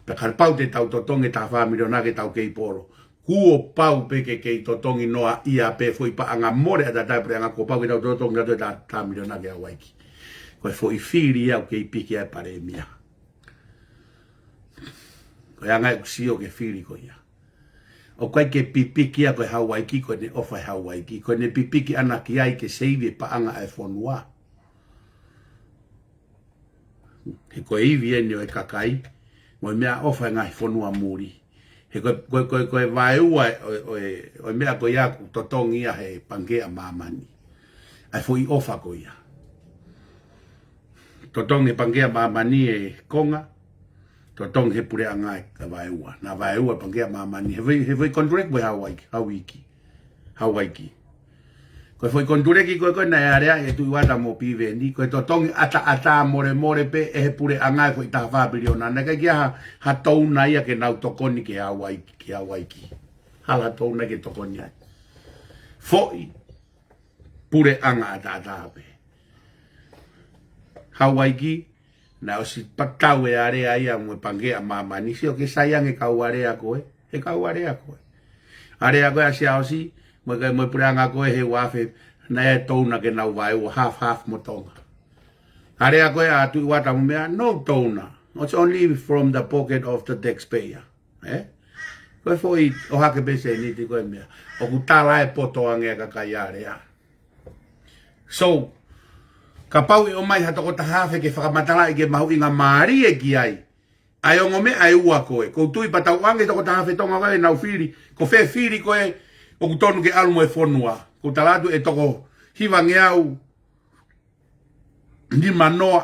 Pea kapau te tau totongi e taha fā miliona ke tau kei polo, kuo pau pē ke kei totongi noaʻia pē foʻi paʻanga mole ʻataʻatā e puleʻanga, kuo pau ke tau totongi atu e taha taha miliona ki Hauaiki. Ko e foʻi fili ia ʻoku kei piki ai e palēmia. Ko e anga ʻeku sio ki he fili ko ia. ʻOku ʻikai ke pipiki ia ko e Hauaiki, ko ʻene ʻofa e Hauaiki, ko ʻene pipiki ʻana ki ai ke seivi e paʻanga ʻa e fonua. He ko e ivi eni ʻo e kakai, mo e meʻaʻofa e ngaahi fonua muli. He ko e, ko e, ko e, ko e vaeua ʻo e, ʻo e, ʻo e meʻa ko ia ʻoku totongi ia he Pangikē ʻa Māmani. ʻA e foʻi ʻofa ko ia. Totongi he Pangikē ʻa Māmani e konga, totongi he puleʻanga e vaeua. Naʻa vaeua e Pangikē ʻa Māmani he foʻi, he foʻi konituleki mo e Hauaiki, Hauaiki, Hauaiki. Ko e foʻi konituleki ko ē ko ē naʻe aleaʻi ʻe Tuʻi Uata mo Piveni, ko e totongi ʻataʻatā molemole pē ʻe he puleʻanga e foʻi taha fā miliona. Naʻe ʻikai ke ʻi ai ha, ha touna ia ke nau tokoni ki Hauaiki, ki Hauaiki. Hala ha touna ke tokoni ai. Foʻi puleʻanga ʻataʻatā pē. Hauaiki, naʻe ʻosi patau e alea ia mo e Pangikē ʻa Māmani, sio ke sai ange kau alea ko ē, he kau alea ko ē. Alea ko ē ʻa Siaosi, mo e, mo e puleʻanga ko ē he ua afe, naʻe touna ke nau vaeua half half mo Tonga. Alea ko ē ʻa Tuʻi Uata mo meʻa, no touna. It's only from the pocket of the taxpayer. Ē? Ko e foʻi ʻohake pē sēniti ko e meʻa. ʻOku tala e poto ange e kakai alea. So, kapau ʻe ʻomai ha toko taha afe ke fakamatalaʻi ke mahuʻinga mālie ki ai ʻa e ongo meʻa ʻe ua ko ē. ʻOku ou tui pea tau ʻoange toko taha afe Tonga ko ē ʻenau fili. Ko fē fili ko ē ʻoku tonu ke ʻalu mo e fonua? ʻOku ou tala atu ʻe toko hivangeau nima noa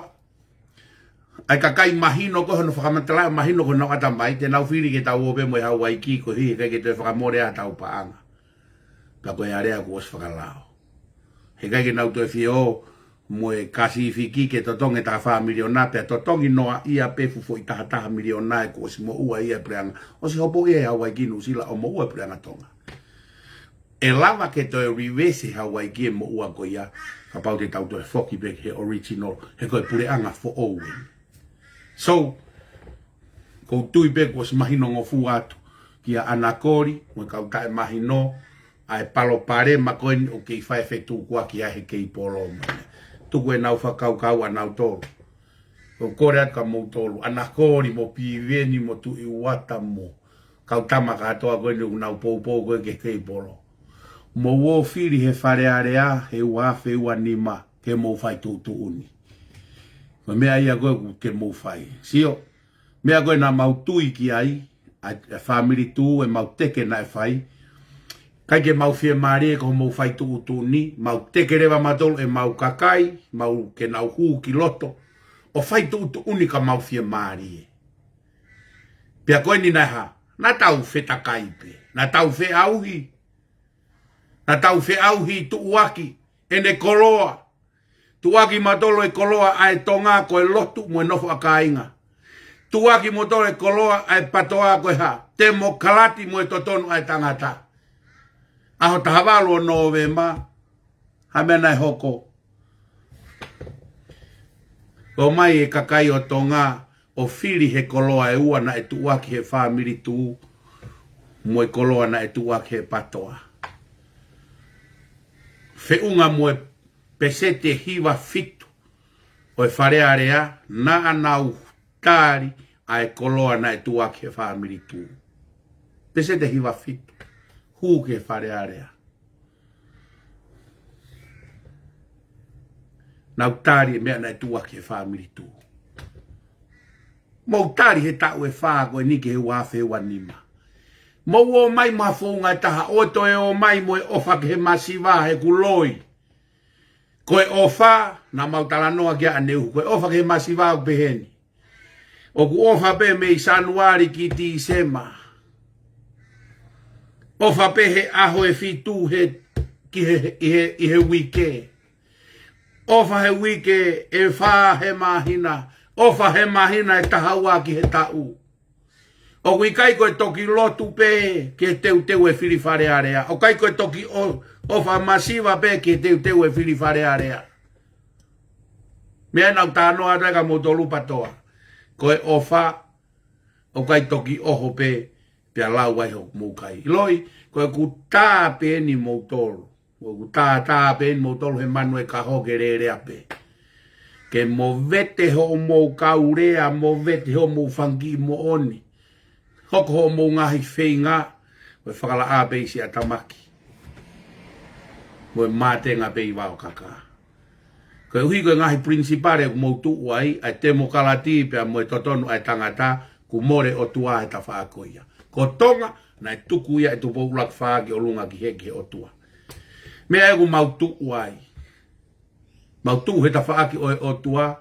ʻa e kakai mahino ko ē hono fakamatala, mahino ko honau ʻatamai, te nau fili ke tau ō pē mo e Hauaiki koeʻuhi he ʻikai ke toe fakamole ʻa hotau paʻanga. Pea ko e alea kuo ʻosi fakalao. He ʻikai ke nau toe fie ō mo e Kasifiki ke totongi e taha fā miliona, pea totongi noaʻia pē fuʻu foʻi taha taha miliona ē kuo ʻosi moʻua ia e puleʻanga. ʻOsi hopo ia ʻe Hauaiki Nuʻusila ʻo moʻua e puleʻanga Tonga. ʻE lava ke toe reverse ʻe Hauaiki e moʻua ko ia, kapau te tau toe foki pē ki he original, he ko e puleʻanga foʻou eni. So, ʻoku ou tui pē kuo ʻosi mahinongofua atu kia ʻAna Koli mo e kau taʻemahino ʻa e palopalema ko eni ʻoku kei fai e fetukuaki ai he kei polo mo e. Tuku ʻenau fakakaukau ʻanautolu. ʻOku ou kole atu kia moutolu, ʻAna Koli mo Piveni mo Tuʻi Uata mo kau tama kātoa ko eni ʻoku nau poupou ko ē ki he kei polo. Mou ō fili he Fale Alea he ua afe ua nima ke mou fai tuʻutuʻuni. Ko e meʻa ia ko ē ʻoku ke mou fai. Sio, meʻa ko ē naʻa mau tui ki ai, ʻa, ʻa e fāmili Tū, ʻemau teke naʻe fai. ʻIkai ke mau fiemālie ko hoʻomou fai tuʻutuʻuni, mau teke leva mautolu ʻemau kakai, mau ke nau hū ki loto ʻo fai tuʻutuʻuni ka mau fiemālie. Pea ko eni naʻe hā? Naʻa tau fetakai pē. Naʻa tau feʻauhi. Naʻa tau feʻauhi tuʻuaki ʻene koloa. Tuʻuaki mautolu e koloa ʻa e Tonga ko e lotu mo e nofo ʻa kāinga. Tuʻuaki mautolu e koloa ʻa e PATOA ko e hā? Temokalati mo e totonu ʻa e tangata. ʻAho taha valu ʻo Nōvema, ha meʻa naʻe hoko. ʻOmai e kakai ʻo Tonga ʻo fili he koloa ʻe ua naʻe tuʻuaki he fāmili Tū, mo e koloa naʻe tuʻuaki he PATOA. Feʻunga mo e peseti ʻe hiva fitu ʻo e Fale Alea, naʻa nau tali ʻa e koloa naʻe tuʻuaki he fāmili Tū. Peseti ʻe hiva fitu. Hū ki he Fale Alea. Nau tali e meʻa naʻe tuʻuaki he fāmili Tū. Mou tali he taʻu ʻe fā ko eni ki he ua afe ua nima. Mou ō mai mo ha founga ʻe taha, ʻoua toe ō mai mo e ʻofa ki he masiva he kuo loi. Ko e ʻofa, naʻa mau talanoa ki ai ʻaneuhu, ko e ʻofa ki he masiva ʻoku pehē ni. ʻOku ʻofa pē mei Sānuali ki Tīsema. ʻOfa pē he ʻaho ʻe fitu he, ki he, ʻi he, ʻi he uike. ʻOfa he uike ʻe fā he māhina. ʻOfa he māhina ʻe taha ua ki he taʻu. ʻOku ʻikai ko e toki lotu pē ke teuteu e fili Fale Alea. ʻOku ʻikai ko e toki ʻo, ʻofa masiva pē ke teuteu e fili Fale Alea. Meʻa naʻa ku talanoa atu ai kia moutolu PTOA. Ko e ʻofa, ʻoku ʻikai toki ʻoho pē, pea lau ai hoʻomou kai. ʻIloʻi, ko ʻeku tā pē eni moutolu. ʻOku tā, tā pē eni moutolu he manu ʻe kaho ke lelea pē. Ke movete hoʻomou kau lea, movete hoʻomou fanga kiʻi moʻoni. Hoko hoʻomou ngaahi feinga, mo e fakalaʻā pē ʻi siʻa tamaki. Mo e mātenga pē ʻi vao kaka. Koeʻuhi ko e ngaahi principle ʻoku mou tuʻu ai, ʻa e temokalati pea mo e totonu ʻa e tangata, kuo mole ʻOtua he tafaʻaki ko ia. Ko Tonga, naʻe tuku ia ʻe Tupou ʻUluaki Fā ki ʻolunga ki he, ki he ʻOtua. Meʻa ʻoku mau tuʻu ai. Mau tuʻu he tafaʻaki ʻo e ʻOtua,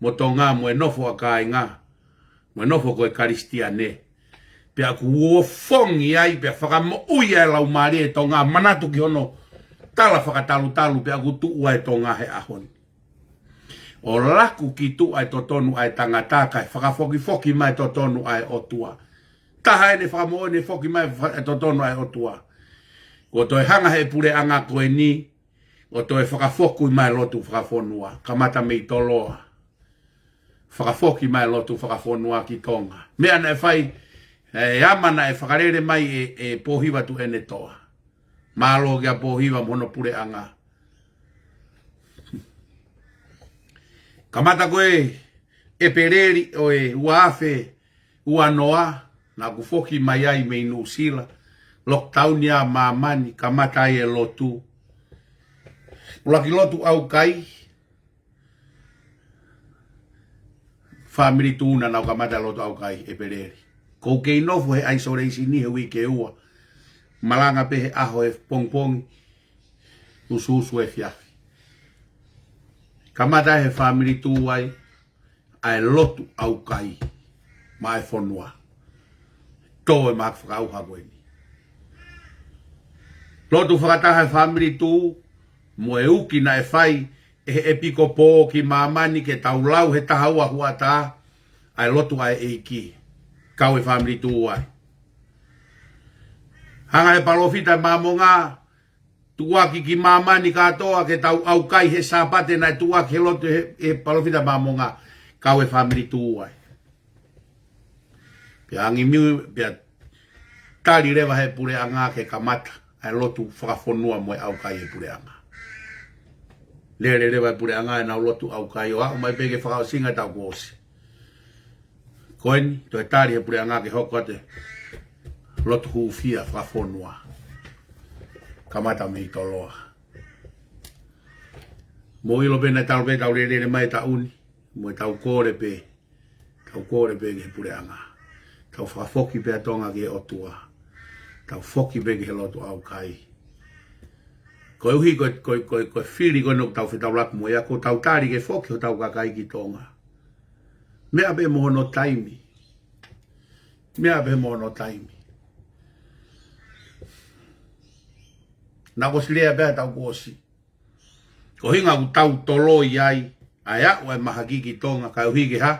mo Tonga, mo e nofo ʻa kāinga, mo e nofo ko e Kalisitiane. Pea kuo ofongi ai, pea fakamoʻui ai e laumālie ʻo Tonga, manatu ki hono tala fakatalutalu, pea kuo tuʻu ai Tonga he ʻaho ni. ʻO laku ki tuʻa e totonu ʻa e tangata kae fakafokifoki mai e totonu ʻa e ʻOtua. Taha ʻene fakamoʻoni foki mai fa-, e totonu ʻa e ʻOtua. Kuo toe hanga he puleʻanga ko eni, ʻo toe fakafoki mai lotu fakafonua, kamata mei Toloa. Fakafoki mai lotu fakafonua ki Tonga. Meʻa naʻe fai, e ama naʻe fakalele mai ʻe, ʻe Pōhiva Tuʻiʻonetoa. Mālō kia Pōhiva mo hono puleʻanga. Kamata ko e ʻEpeleli ʻo e ua afe ua noa, naʻa ku foki mai ai mei Nuʻusila, lockdown ia māmani, kamata ai e lotu. ʻUluaki lotu ʻaukai, family tuʻu naʻa nau kamata lotu ʻaukai ʻEpeleli. Ko u kei nofo he isolation he uike ua. Malanga pē he ʻaho he pongipongi, usuusu efiafi. Kamata he family tuʻu ai, ʻa e lotu ʻaukai maʻa e fonua. Tō e mahaki fakaʻauha ko eni. Lotu fakataha e family tuʻu, mo e uki naʻe fai ʻe he ʻepikopō ki māmani ke tau lau he taha ua huaʻatā, ʻa e lotu ʻa e ʻEiki. Kau e family tuʻu ai. Hanga he palōfita Māmonga, tuʻuaki ki māmani kātoa ke tau ʻaukai he Sāpate naʻe tuʻuaki he lotu he, he palōfita Māmonga, kau e family tuʻu ai. Pea angi miu, pea tali leva he puleʻanga ke kamata ʻa e lotu fakafonua mo e ʻaukai he puleʻanga. Lele leva he puleʻanga ʻenau lotu ʻaukai ʻo aʻu mai pē ki he fakaʻosinga taʻu kuo ʻosi. Ko eni, toe tali he puleʻanga ke hoko atu e lotu hūfia fakafonua. Kamata mei Toloa. Mou ʻilo pē naʻe talu pē ʻetau lelele mai e taʻu ni, mo ʻetau kole pē, tau kole pē ki he puleʻanga. Tau fakafoki pē ʻa Tonga ki he ʻOtua. Tau foki pē ki he lotu ʻaukai. Koeʻuhi ko e, ko e, ko e, ko e fili ko eni ʻoku tau fetaulaki mo ia, ko ʻetau tali ke foki hotau kakai ki Tonga. Meʻa pē mo hono taimi. Meʻa pē mo hono taimi. Naʻa ku ʻosi lea pē ʻa e taʻu kuo ʻosi. Ko e ʻuhinga ʻoku tau toloi ai, ʻa e aʻu ʻa e mahaki ki Tonga, kae ʻuhi ke hā?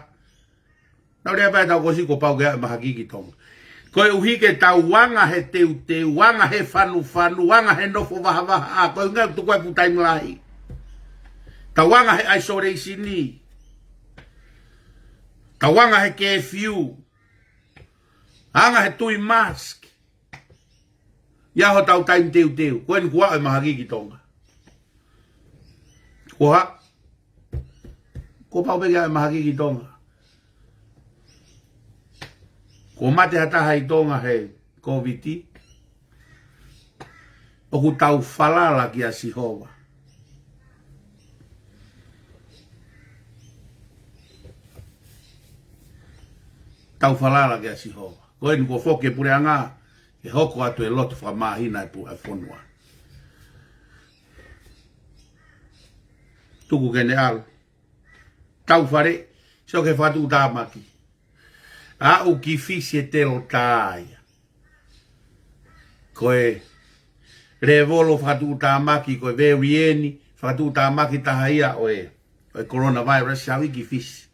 Naʻa ku lea pē ʻa e taʻu kuo ʻosi kuo pau ke aʻu e mahaki ki Tonga. Koeʻuhi ke tau anga he teuteu, anga he fanufanu, anga he nofo vahavahaʻa, ko e ʻuhinga ʻoku tuku ai e full time lahi. Tau anga he isolation ni. Tau anga he curfew. Anga he tui mask. ʻI ai hotau taimi teuteu. Ko eni kuo aʻu e mahaki ki Tonga. Ko hā? Kuo pau pē ke aʻu e mahaki ki Tonga. Kuo mate ha taha ʻi Tonga he Kōviti. ʻOku tau falala kia Sihova. Tau falala kia Sihova. Ko eni kuo foki e puleʻanga ke hoko atu e lotu fakamāhina e pu- e fonua. Tuku ke ne ʻalu. Tau fale, sio ki he fakatuʻutāmaki. Aʻu ki Fisi e Delta ia. Ko e lēvolo fakatuʻutāmaki, ko e variant fakatuʻutāmaki taha ia ʻo e, ʻo e coronavirus, ʻaʻu ia ki Fisi.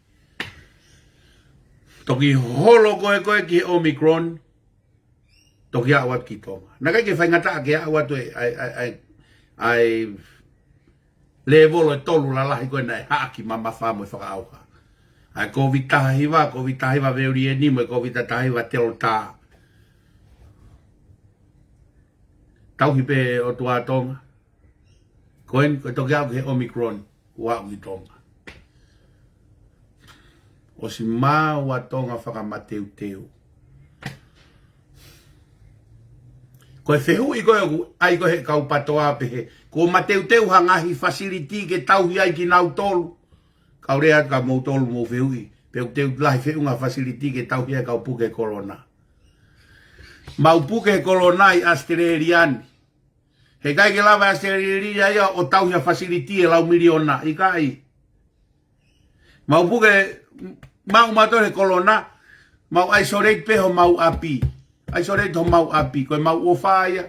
Toki holo ko ē ko ē ki he Omicron, toki aʻu atu ki Tonga. Naʻe ʻikai ke faingataʻa ke aʻu atu e, ʻa e, ʻa e, ʻa e, ʻa e lēvolo ʻe tolu lalahi ko ē naʻe haʻaki mamafa mo e fakaʻauha. ʻA e Covid taha hiva, Covid taha hiva variant mo e Covid taha hiva Delta. Tauhi pē ʻOtua Tonga. Ko eni, ko e toki aʻu ki he Omicron, ʻoku aʻu ki Tonga. ʻOsi maʻu ʻa Tonga fakamateuteu. Ko e fehuʻi ko ē ʻoku ʻai ko ē he kau PATOA pehē, kuo mateuteu ha ngaahi facility ke tauhi ai kinautolu. Kau lea atu kia moutolu mou fehuʻi, pe ʻoku teu lahi feʻunga facility ke tauhi ai e kau puke he kolona. Mau puke he kolona ʻi ʻAositelēlia ni. Heʻikai ke lava ʻe ʻAositelēlia ia ʻo tauhi ha facility ʻe lau miliona, ʻikai. Mau puke, maʻu mautolu he kolona, mau isolate pē homau ʻapi. Isolate homau ʻapi, ko e mau ʻofa ia,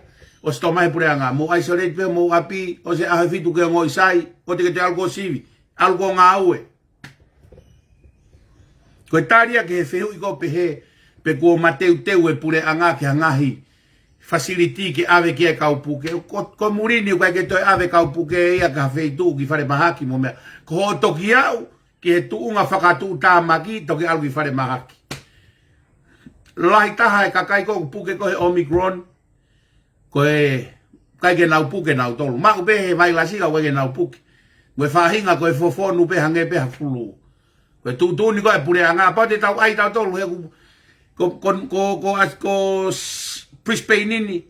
ʻosi tō mai he puleʻanga. Mau isolate pē homau ʻapi, ʻosi e ʻaho ʻe fitu ke ongoʻi sai, ʻoua te ke toe ʻalu koe ʻo sivi, ʻalu koe ʻo ngāue. Ko e tali ia ki he fehuʻi ko ē pehē, pe kuo mateuteu e puleʻanga ki ha ngaahi facility ke ʻave ki ai e kau puke. Ko, ko muli ni ʻoku ʻikai ke toe ʻave e kau puke ia ki ha feituʻu ki falemahaki mo e meʻa. Ko hoʻo toki aʻu ki he tuʻunga fakatuʻutāmaki, toki ʻalu ki falemahaki. Lahi taha e kakai ko ē ʻoku puke ko ē he Omicron, ko e ʻikai ke nau puke nautolu. Maʻu pē he vailasi ka ʻoku ʻikai ke nau puke. Mo e faʻahinga ko e fofonu pē hangē pē ha fulū. Ko e tuʻutuʻuni ko ē ʻa e puleʻanga, kapau te tau ʻai tautolu he ʻoku, ko, ko, ko, ko, as-, ko s-, Brisbane ni,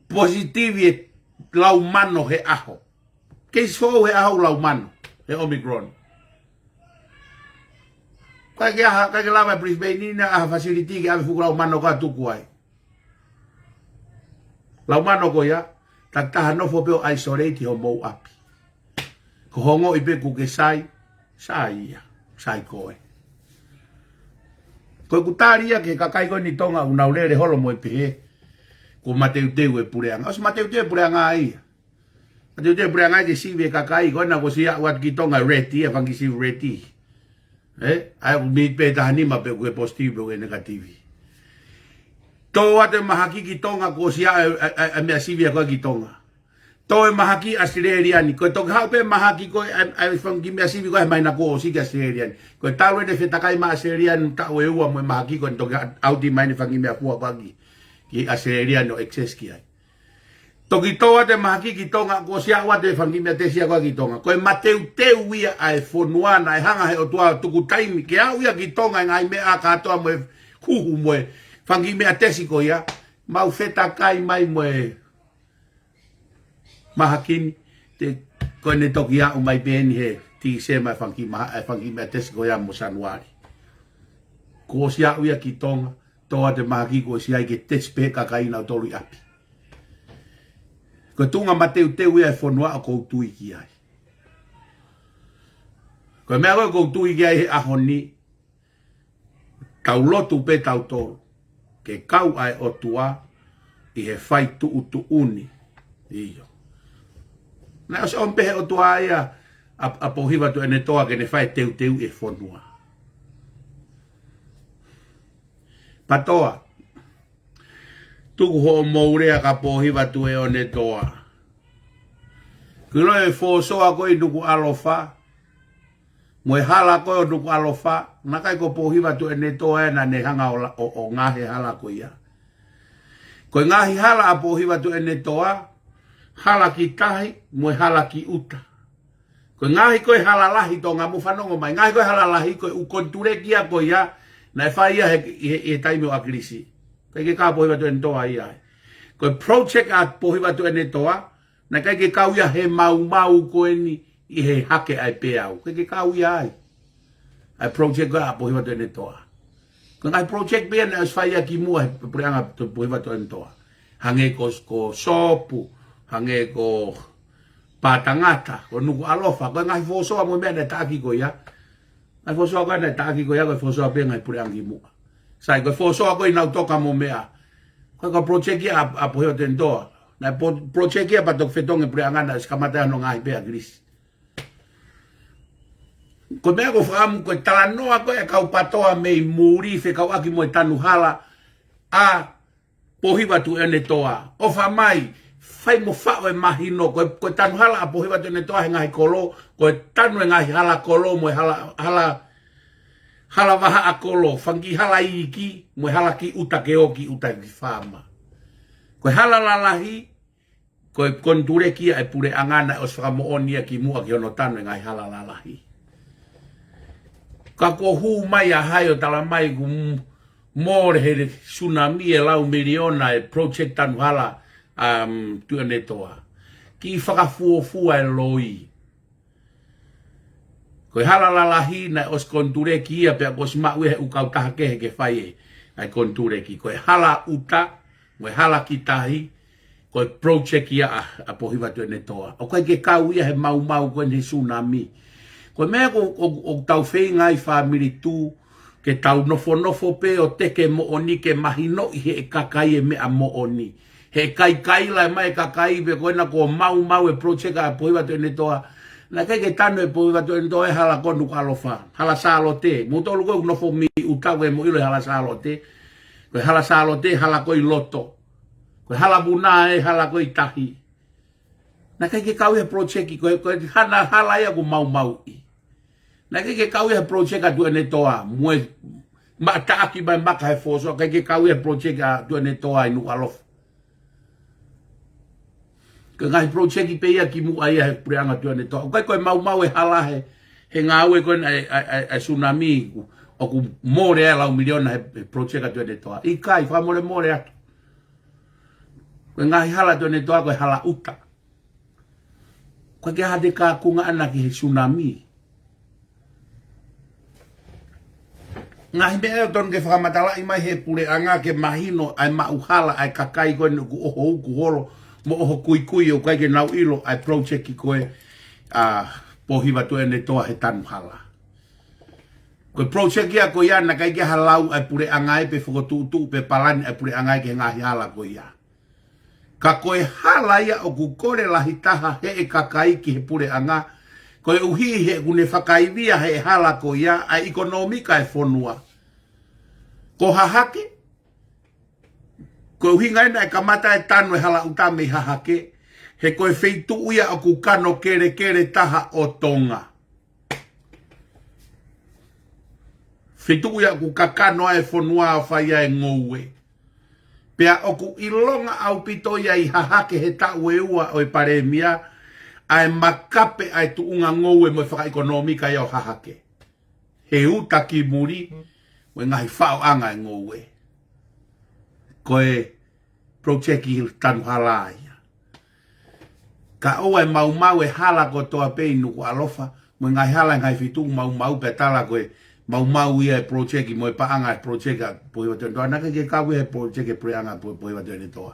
positive ʻe lau mano he ʻaho. Case foʻou he ʻaho ʻoku lau mano, he Omicron. ʻIkai ke ʻai ha, ʻikai ke lava ʻe Brisbane ni ʻai ha facility ke ʻave e fuʻu lau mano ko ē ʻo tuku ai. Lau mano ko ia, takitaha nofo pē ʻo isolate homou ʻapi. Ko hoʻo ongoʻi pē kuo ke sai, sai ia, sai koe. Ko ʻeku tali ia ki he kakai ko eni ʻi Tonga ʻoku nau lele holo mo e pehē, kuo mateuteu e puleʻanga. ʻOsi mateuteu e puleʻanga ia. Mateuteu e puleʻanga ia ke sivi e kakai, ko ena kuo ʻosi aʻu atu ki Tonga red, ʻa e fanga kiʻi sivi red. Ē? ʻA ia ʻoku miniti pē ʻe taha nima pe ʻoku ke positive pe ʻoku ke negative. Tō atu e mahaki ki Tonga kuo ʻosi aʻu e, e, e, e meʻa sivi ko ē ki Tonga. Tō e mahaki ʻAositelēlia ni. Ko e toki haʻu pē mahaki ko ē, e, e fanga kiʻi meʻa sivi ko ē he māhina kuo ʻosi ki ʻAositelēlia ni. Ko e talu eni e fetakai maʻa ʻAositelēlia ni taʻu ʻe ua mo e mahaki ko ē toki ha-, ʻauti mai eni e fanga kiʻi meʻa fua ko ē ki, ki ʻAositelēlia ni ʻo access ki ai. Toki tō atu e mahaki ki Tonga, kuo ʻosi aʻu atu e fanga kiʻi meʻa tesi ko ē ki Tonga. Ko e mateuteu ia ʻa e fonua naʻe hanga he ʻOtua ʻo tuku taimi ke aʻu ia ki Tonga e ngaahi meʻa kātoa mo e huhu mo e fanga kiʻi meʻa tesi ko ia. Mau fetakai mai mo e mahaki ni, te, ko ʻene toki aʻu mai pē eni he Tīsema e fanga kiʻi maha-, e fanga kiʻi meʻa tesi ko ia mo Sānuali. Kuo ʻosi aʻu ia ki Tonga, tō atu e mahaki kuo ʻosi ʻai ke tesi pē kakai nautolu ʻi ʻapi. Ko e tuʻunga mateuteu ia e fonua ʻoku ou tui ki ai. Ko e meʻa ko ē ʻoku ou tui ki ai he ʻaho ni, tau lotu pē tautolu ke kau ʻa e ʻOtua ʻi he fai tuʻutuʻuni. ʻIo. Naʻe ʻosi ʻomi pē he ʻOtua ia ʻa, ʻa Pōhiva Tuʻiʻonetoa ke ne fai e teuteu e fonua. Patoa, tuku hoʻomou lea kia Pōhiva Tuʻiʻonetoa. Kuo ʻilo e fōsoa ko ē ʻi Nukuʻalofa, mo e hala ko ē ʻo Nukuʻalofa, naʻe ʻikai ko Pōhiva Tuʻiʻonetoa ē naʻa ne hanga ʻo la-, ʻo, ʻo ngaohi e hala ko ia. Ko e ngaahi hala ʻa Pōhiva Tuʻiʻonetoa, hala ki tahi, mo e hala ki ʻuta. Ko e ngaahi ko ē hala lahi Tonga, mou fanongo mai, ngaahi ko ē hala lahi ko ē ʻū konituleki ia ko ia, naʻe fai ia he, he, he taimi ʻo ʻAkilisi. ʻIkai ke kau Pōhiva Tuʻiʻonetoa ia ai. Ko e project ʻa Pōhiva Tuʻiʻonetoa, naʻe ʻikai ke kau ia he maumau ko eni ʻi he hake ʻa e peau. ʻIkai ke kau ia ai. ʻA e project ko ē ʻa Pōhiva Tuʻiʻonetoa. Ko e ngaahi project pē ia naʻe ʻosi fai ia kimuʻa he puleʻanga ʻo Pōhiva Tuʻiʻonetoa. Hangē ko, ko Sopu, hangē ko Pātangata, ko Nukuʻalofa, ko e ngaahi fosoa mo e meʻa naʻe taʻaki ko ia. Ngaahi fosoa ko ia naʻe taʻaki ko ia, ko e fosoa pē ia ʻa e ngaahi puleʻanga kimuʻa. Sai, ko e fosoa ko ia ʻi Nautoka mo e meʻa. Ko e, ko e project ia ʻa, ʻa Pōhiva Tuʻiʻonetoa. Naʻe po-, project ia pea toki fetongi e puleʻanga naʻe ʻosi kamata hono ngaohi pē ʻe ʻAkilisi. Ko e meʻa ʻoku ou fakaʻamu ko e talanoa ko ē ʻa e kau PATOA mei muli fekauʻaki mo e tanu hala ʻa Pōhiva Tuʻiʻonetoa. ʻOfa mai, fai mo faʻo e mahino, ko e, ko e tanu hala ʻa Pōhiva Tuʻiʻonetoa he ngaahi kolo, ko e tanu e ngaahi hala kolo mo e hala, hala, hala vahaʻa kolo, fanga kiʻi hala iiki, mo e hala kiʻi ʻuta ke ō ki ʻuta ki faama. Ko e hala lalahi, ko e konituleki ia ʻa e puleʻanga naʻe ʻosi fakamoʻoni ia kimuʻa ki hono tanu e ngaahi hala lalahi. Ka kuo hū mai ʻa hai ʻo tala mai kuo m-, mole he sunami e lau miliona e project tanu hala, um, Tuʻiʻonetoa. Kiʻi fakafuofua e loi. Ko e hala lalahi naʻe ʻosi konituleki ia pea kuo ʻosi maʻu ia he ʻū kautaha kehe ke fai e, ʻa e konituleki. Ko e hala ʻuta, mo e hala ki tahi, ko e project ia ʻa, ʻa Pōhiva Tuʻiʻonetoa. ʻOku ʻikai ke kau ia he maumau ko eni he sunami. Ko e meʻa ko, ʻo, ʻoku tau feinga ai fāmili tuʻu, ke tau nofonofo pē ʻo teke moʻoni ke mahinoʻi ʻe he kakai e meʻa moʻoni. He ʻikai kaila mai e kakai pe ko ena kuo maumau e project ʻa Pōhiva Tuʻiʻonetoa. Naʻe ʻikai ke tanu ʻe Pōhiva Tuʻiʻonetoa e hala ko Nukuʻalofa. Hala Sālote. Mou tolu ko ē ʻoku nofo mei ʻuta ʻoku mou ʻilo e Hala Sālote. Ko e Hala Sālote, hala ko ē ʻi loto. Ko e hala Vuna e hala ko ē ʻi tahi. Naʻe ʻikai ke kau ia he project, ko e, ko e hana hala ia kuo maumauʻi. Naʻe ʻikai ke kau ia he project ʻa Tuʻiʻonetoa, mo e maʻa taʻaki mai maka he fosoa, ʻikai ke kau ia he project ʻa Tuʻiʻonetoa ʻi Nukuʻalofa. Ko e ngaahi project pē ia kimuʻa ia he puleʻanga Tuʻiʻonetoa. ʻOku ʻikai ko e maumau e hala he, he ngāue ko ena ʻa e, ʻa e, ʻa e, ʻa e sunami, ʻoku mole e lau miliona he, he project ʻa Tuʻiʻonetoa. ʻIkai, fakamolemole atu. Ko e ngaahi hala Tuʻiʻonetoa ko e hala ʻuta. ʻOku ʻikai ke ʻi ai ha taha ʻoku ngāue ʻana ki he sunami. Ngaahi meʻa ʻoku totonu ke fakamatalaʻi mai he puleʻanga ke mahino ʻa e maʻu hala ʻa e kakai ko eni ʻoku ʻoho uku holo mo ʻoho kuikui ʻoku ʻikai ke nau ʻilo ʻa e project ko ē ʻa Pōhiva Tuʻiʻonetoa he tanu hala. Ko e project ia ko ia naʻe ʻikai ke ʻi ai ha lau ʻa e puleʻanga ia pe fokotuʻutuʻu pe palani ʻa e puleʻanga ia ki he ngaahi hala ko ia. Ka ko e hala ia ʻoku kole lahi taha ʻe he kakai ki he puleʻanga, koeʻuhi he ʻoku ne fakaivia ʻe he hala ko ia ʻa e ʻekonōmika e fonua. Ko Hahake, ko e ʻuhinga ia naʻe kamata e tanu e hala ʻuta mei Hahake, he ko e feituʻu ia ʻoku kano kelekele taha ʻo Tonga. Feituʻu ia ʻoku kakano ai e fonua ʻo fai ai e ngoue. Pea ʻoku ʻilonga ʻaupito ia ʻi Hahake he taʻu ʻe ua ʻo e palēmia, ʻa e makape ʻa e tuʻunga ngoue mo e fakaʻekonōmika ia ʻo Hahake. He ʻuta ki muli, mo e ngaahi faʻoʻanga e ngoue. Ko e project tanu hala ia. Ka ʻoua ʻe maumau e hala kotoa pē ʻi Nukuʻalofa, mo e ngaahi hala ʻi he ngaahi feituʻu maumau pea tala ko e maumau ia e project mo e paʻanga e project ʻa Pōhiva Tuʻiʻonetoa. Naʻe ʻikai ke kau ia he project e puleʻanga ʻa Pō-, Pōhiva Tuʻiʻonetoa.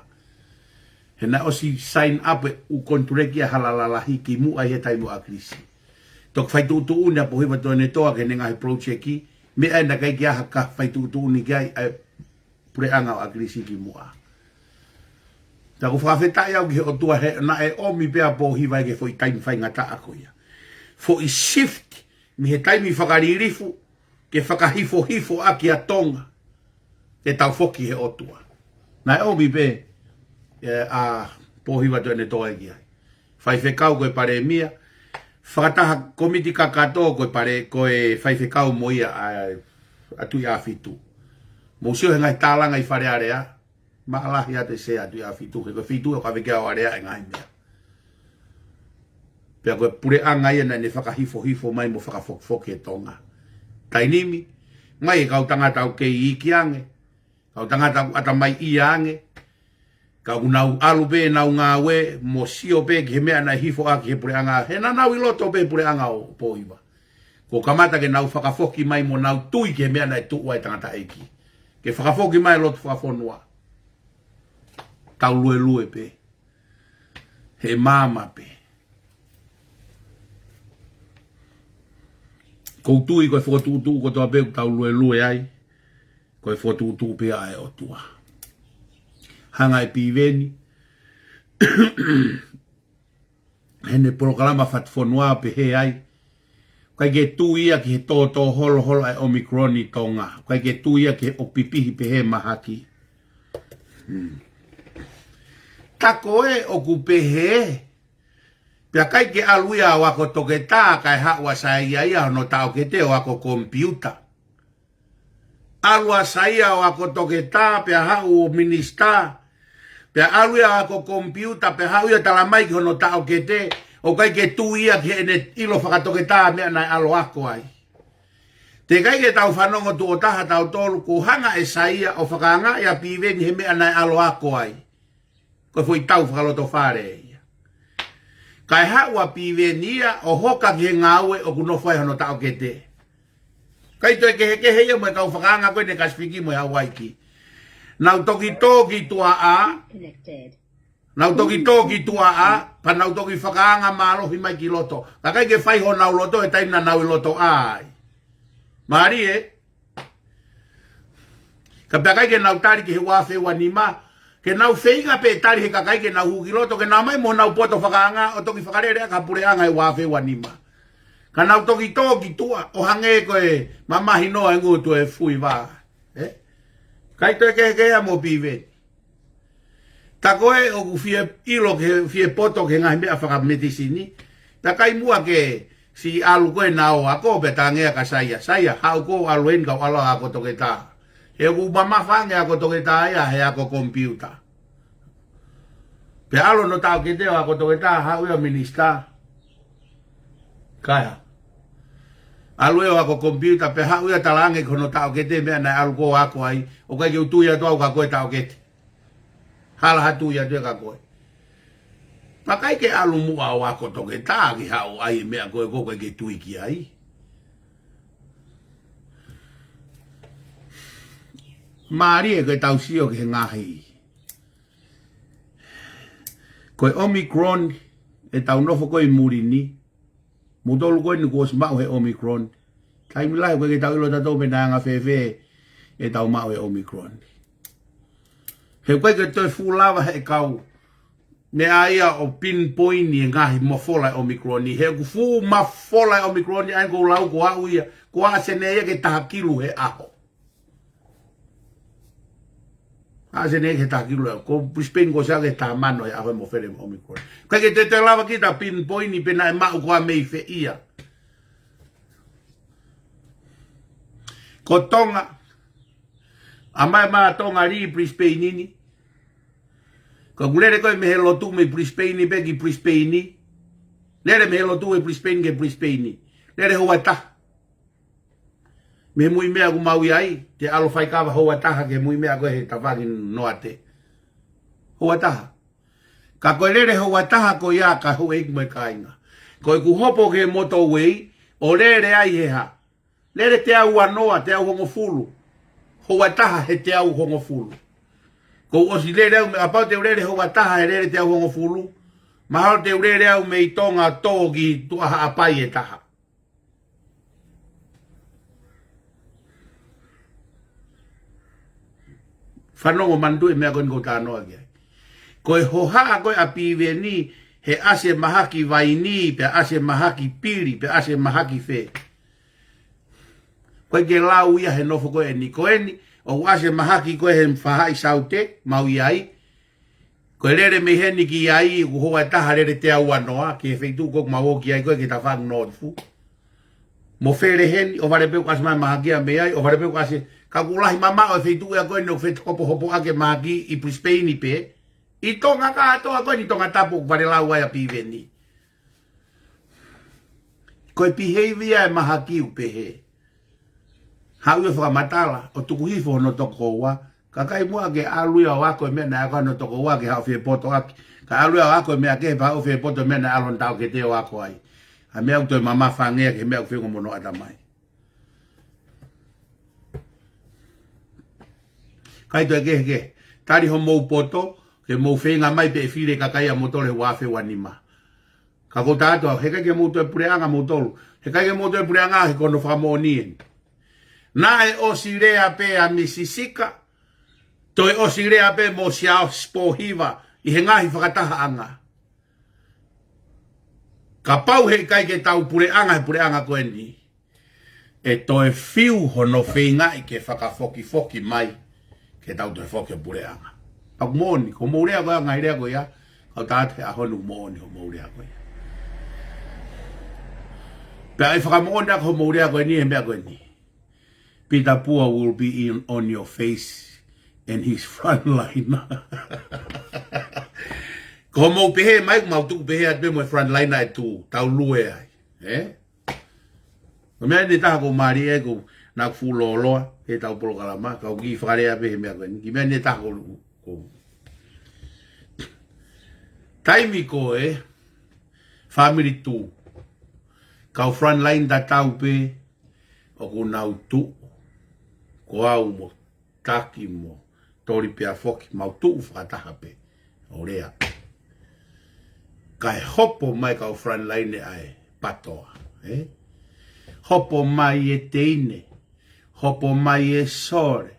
He naʻe ʻosi sign up e ʻū konituleki ʻa e hala lalahi kimuʻa ʻi he taimi ʻo ʻAkilisi. Toki fai tuʻutuʻuni ʻa Pōhiva Tuʻiʻonetoa ki heʻene ngaahi project, meʻa ia naʻe ʻikai ke ʻi ai ha faituʻutuʻuni ki ai ʻa e puleʻanga ʻo ʻAkilisi kimuʻa. Ka ʻoku ou fakafetaʻi au ki he ʻOtua he naʻe ʻomi pē ʻa Pōhiva ia ki he foʻi taimi faingataʻa ko ia. Foʻi shift mei he taimi fakalilifu ke fakahifohifo ʻaki ʻa Tonga ke tau foki he ʻOtua. Naʻe ʻomi pē, ē, ʻa Pōhiva Tuʻiʻonetoa ia ki ai. Faifekau ko e palēmia, fakataha komiti kakato ko e pale-, ko e faifekau mo ia ʻa, ʻa Tuʻiʻāfitu. Mou sio he ngaahi tālanga ʻi Fale Alea, maʻalahi atu e sea ʻa Tuʻiʻāfitu, he ko e feituʻu ʻoku ʻave ki ai ʻo alea e ngaahi meʻa. Pea ko e puleʻanga ia naʻa ne fakahifohifo mai mo fakafokifoki e Tonga. Taimi ni, mai e kau tangata ʻoku kei iiki ange, kau tangata ʻoku ʻatamaiʻia ange, ka ʻoku nau ʻalu pē ʻenau ngāue, mo sio pē ki he meʻa naʻe hifo ʻaki he puleʻanga, he naʻa nau ʻi loto pē he puleʻanga ʻo Pōhiva. Kuo kamata ke nau fakafoki mai mo nau tui ki he meʻa naʻe tuʻu ai e tangataʻeiki. Ke fakafoki mai lotu fakafonua. Tau luelue pē. He maama pē. Ko u tui ko e fokotuʻutuʻu kotoa pē ʻoku tau luelue ai, ko e fokotuʻutuʻu pē ʻa e ʻOtua. Hanga ʻe Piveni heʻene polokalama fatufonua ʻo pehē ai, ʻoku ʻikai ke tui ia ki he tōtō holoholo ʻa e Omicron ʻi Tonga. ʻOku ʻikai ke tui ia ki he ʻoku pipihi pehē mahaki. Hmm. Ka ko e ʻoku pehē, pea ʻikai ke ʻalu ia ʻo ako toketā kae haʻu ʻa Saia ia hono taʻokete ʻo ako komipiuta. ʻAlu ʻa Saia ʻo ako toketā, pea haʻu ʻo minisitā. Pea ʻalu ia ʻo ako komipiuta, pea haʻu ia ʻo tala mai ki hono taʻokete, ʻoku ʻikai ke tui ia ki heʻene ʻilo fakatoketā meʻa naʻe ʻalu ʻo ako ai. Teʻeki ai ke tau fanongo tuʻo taha tautolu, kuo hanga ʻe Saia ʻo fakaangaʻi ʻa Piveni he meʻa naʻe ʻalu ʻo ako ai. Ko e foʻi tau fakalotofale ia. Kae haʻu ʻa Piveni ia ʻo hoka ki he ngāue ʻoku nofo ai hono taʻokete. ʻIkai toe kehekehe ia mo e kau fakaanga ko eni Kasifiki mo e Hauaiki. Nau toki tō ki tuʻa ā. Nau toki tō ki tuʻa ā, pea nau toki fakaanga mālohi mai ki loto. Ka ʻikai ke fai honau loto he taimi naʻa nau ʻi loto ai. Mālie, ka pea ʻikai ke nau tali ki he ua afe ua nima, ke nau feinga pē tali he kakai ke nau hū ki loto, ke nau ō mai mo honau poto fakaanga ʻo toki fakalele ʻaki ha puleʻanga he ua afe ua nima. Ka nau toki tō ki tuʻa, ʻo hangē ko e mamahi noa e ngutu e fui vā. ʻE? ʻIkai toe kehekehe ia mo Piveni. Ka ko e ʻoku fie ʻilo ke fie poto ki he ngaahi meʻa fakametisini. Pea ʻikai muʻa ke siʻi ʻalu ko ē naʻa ō ako pea tangea kia Saia. Saia, haʻu koe ʻo ʻalu eni kau ʻalu ʻo ako toketā. He ʻoku mamafa ange ako toketā ia he ako komipiuta. Pea ʻalu hono taʻokete ʻo ako toketā, haʻu ia ʻo minisitā. Kae hā? ʻAlu ia ʻo ako komipiuta, pea haʻu ia ʻo talaange ki hono taʻokete meʻa naʻe ʻalu ko ē ʻo ako ai, ʻoku ʻikai ke u tui atu au kia koe taʻokete. Hala ha tui atu ia kia koe. Pea ʻikai ke ʻalu muʻa ʻo ako toketā ke haʻu ʻai e meʻa ko ē ʻoku ʻikai ke tui ki ai. Mālie ko e tau sio ki he ngaahi. Ko e Omicron ʻetau nofo ko ē ʻi muli ni. Mou tolu ko eni kuo ʻosi maʻu he Omicron. Taimi lahi ʻoku ʻikai ke tau ʻilo tautolu pe naʻe anga fēfē ʻetau maʻu he Omicron. He ʻoku ʻikai ke toe fuʻu lava he kau meʻa ia ʻo pinpoint e ngaahi mafola e Omicron. He ʻoku fuʻu mafola e Omicron, ʻa ia ʻoku ou lau ko e aʻu ia, ko e ʻasenē ia ki he taha kilu he ʻaho. ʻAsenē ki he taha kilu, ko Brisbane kuo ʻosi ʻi he taha mano he ʻaho e mafele mo e Omicron. ʻIkai ke toe toe lava kita pinpoint pe naʻe maʻu koā mei fē ia. Ko Tonga, ʻomai mai ʻa Tonga lī Brisbane ni. Ka ʻoku lele koe mei he lotu mei Brisbane pē ki Brisbane. Lele mei he lotu ʻi Brisbane ki Brisbane. Lele houa taha. Mei he muimeʻa ʻoku mau ʻi ai, te ʻalu ʻo fai kava houa taha ki he muimeʻa ko ē he tafaʻaki Noate. Houa taha. Ka ko e lele houa taha ko ia, ka houʻeiki mo e kāinga, ko ʻeku hopo ki he motorway, ʻo lele ai he hā? Lele teau ua noa, teau hongofulu. Houa taha he teau hongofulu. Kuo u ʻosi lele au mei, kapau te u lele houa taha he lele teau hongofulu, mahalo te u lele au mei Tonga ʻo tō ki tuʻa Haʻapai ʻe taha. Fanongo manatuʻi e meʻa ko eni ʻoku ou talanoa ki ai. Ko e hohaʻa ko ē ʻa Piveni, he ʻasi e mahaki vaini, pea ʻasi e mahaki pili, pea ʻasi e mahaki fē. ʻOku ʻikai ke lau ia he nofo ko eni. Ko eni, ʻoku ʻasi e mahaki ko ē he fahaʻi saute, mau ʻi ai. Ko e lele mei heni ki ai, ʻoku houa taha lele teau ua noa, ki he feituʻu ko ē ʻoku mau ō ki ai ko ē ki he tafaʻaki Noate Fu. Mafele heni, ʻohovale pē kuo ʻasi mai mahaki ia mei ai, ʻohovale pē kuo ʻasi, ka ʻoku lahi mamaʻo e feituʻu ia ko eni ʻoku fetahopohopo ʻaki e mahaki ʻi Brisbane pē. ʻI Tonga kātoa ko eni, Tongatapu ʻoku vale lau ai ʻa Piveni. Ko e behavior e mahaki ʻoku pehē. Haʻu ia ʻo fakamatala, ʻo tuku hifo hono tokoua, ka ʻikai muʻa ke ʻalu ia ʻo ako e meʻa naʻe ako ai hono tokoua ke haʻu ʻo fie poto ʻaki. Ka ʻalu ia ʻo ako e meʻa kehe pea haʻu ʻo fie poto e meʻa naʻe ʻalu hono taʻokete ʻo ako ai. ʻA e meʻa ʻoku toe mamafa ange ia ki he meʻa ʻoku feinga mo hono ʻatamai. ʻIkai toe kehekehe. Tali homou poto, ke mou feinga mai pē ʻe fili e kakai ʻa moutolu he ua afe ua nima. Ka ʻoku ou tala atu, heʻikai ke mou toe puleʻanga moutolu. Heʻikai ke mou toe puleʻanga he ko hono fakamoʻoni eni. Naʻe ʻosi lea pē ʻa Misi Sika, toe ʻosi lea pē mo Siaosi Pōhiva ʻi he ngaahi fakatahaʻanga. Kapau heʻikai ke tau puleʻanga he puleʻanga ko eni, ʻe toe fiu hono feingaʻi ke fakafokifoki mai, ke tau toe foki he puleʻanga. Pea ʻoku moʻoni, ko hoʻomou lea ko ia, ngaahi lea ko ia, kau tala atu he ʻaho ni ʻoku moʻoni hoʻomou lea ko ia. Pea ʻe fakamoʻoni ʻaki hoʻomou lea ko eni, he meʻa ko eni. Peter Pua will be in on your face and his frontliner. Ko hoʻomou pehē mai, ʻoku mau tuku pehē atu pē mo e frontliner ʻe tū, tau lue ai. Eh? Ko e meʻa eni ʻe taha ʻoku mālie ʻeku, naʻa ku fuʻu lōloa, he ʻetau polokalama, kau kiʻi fakalea pē he meʻa ko eni, kiʻi meʻa eni ʻe taha ʻoku, ʻoku. Taimi ko ē, family tū. Kau frontline tatau pē, ʻoku nau tuʻu. Ko au mo Taki mo Toli pea foki, mau tuʻu fakataha pē ʻo lea. Kae hopo mai kau frontline ʻa e PATOA, eh? Hopo mai e teine, hopo mai e sole,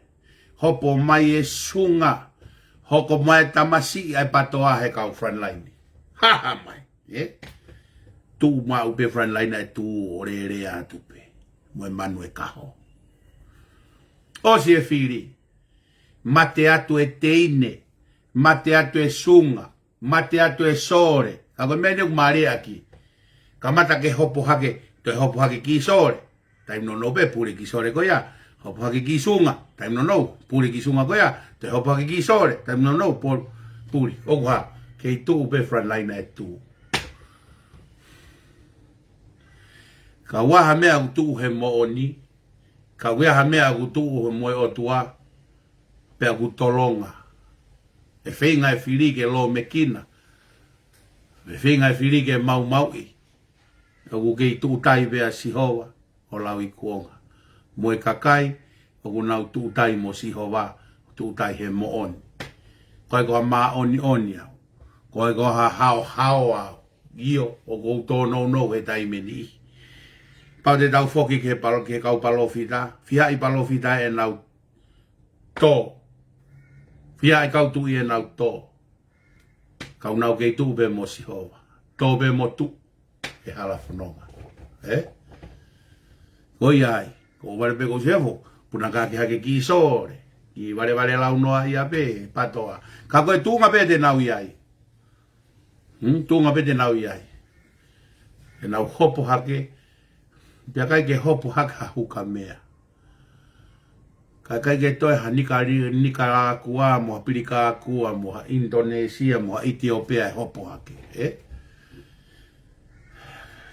hopo mai e sunga, hopo mai e tamasiʻi ʻa e PATOA he kau frontline. Haha mai, eh? Tuʻu maʻu pē frontline ʻe tū ʻo lele atu pē. Mo e manu ʻe kaho. ʻOsi e fili. Mate atu e teine, mate atu e sunga, mate atu e sole. Ka ko e meʻa eni ʻoku mālie ʻaki. Kamata ke hopo hake, toe hopo hake kiʻi sole. Taimi nounou pē pule kiʻi sole ko ia. Hopo hake kiʻi sunga. Taimi nounou, pule kiʻi sunga ko ia. Toe hopo hake kiʻi sole. Taimi nounou, pul-, pule. ʻOku hā, kei tuʻu pē frontline ʻe tū. Ka ʻoku ʻi ai ha meʻa ʻoku tuʻu he moʻoni, ka ʻoku ʻi ai ha meʻa ʻoku tuʻu he moʻui ʻOtua, pea ʻoku tolonga. ʻE feinga e fili ke lōmekina. ʻE feinga e fili ke maumauʻi. ʻOku kei tuʻu tai pē ʻa Sihova ʻo lauikuonga. Mo e kakai, ʻoku nau tuʻu tai mo Sihova, tuʻu tai he moʻoni. Ko e ko ha māʻoniʻoni au. Ko e ko ha haohaoa au. ʻIo, ʻoku ou tōnounou he taimi ni. Pau te tau foki ki he palo-, ki he kau palōfita, fiha ʻi palōfita ʻenau tō. Fiha ʻi kau tuʻi ʻenau tō. Ka ʻoku nau kei tuʻu pē mo Sihova. Tō pē mo tuʻu. He hala fononga. Eh? Ko ia ai. Ko vale pē ko Sihova. Puna ka ke hake kiʻi sole. Kiʻi valevale launoa ia pē, PATOA. Ka ko e tuʻunga pē te nau ʻi ai. Hmm, tuʻunga pē te nau ʻi ai. ʻE nau hopo hake, pea ʻikai ke hopo hake ha huka meʻa. Ka ʻikai ke toe ha Nikali-, Nikalakua, mo ha Pilikakua, mo ha Initonesia, mo ha ʻItiopea ʻe hopo hake, eh?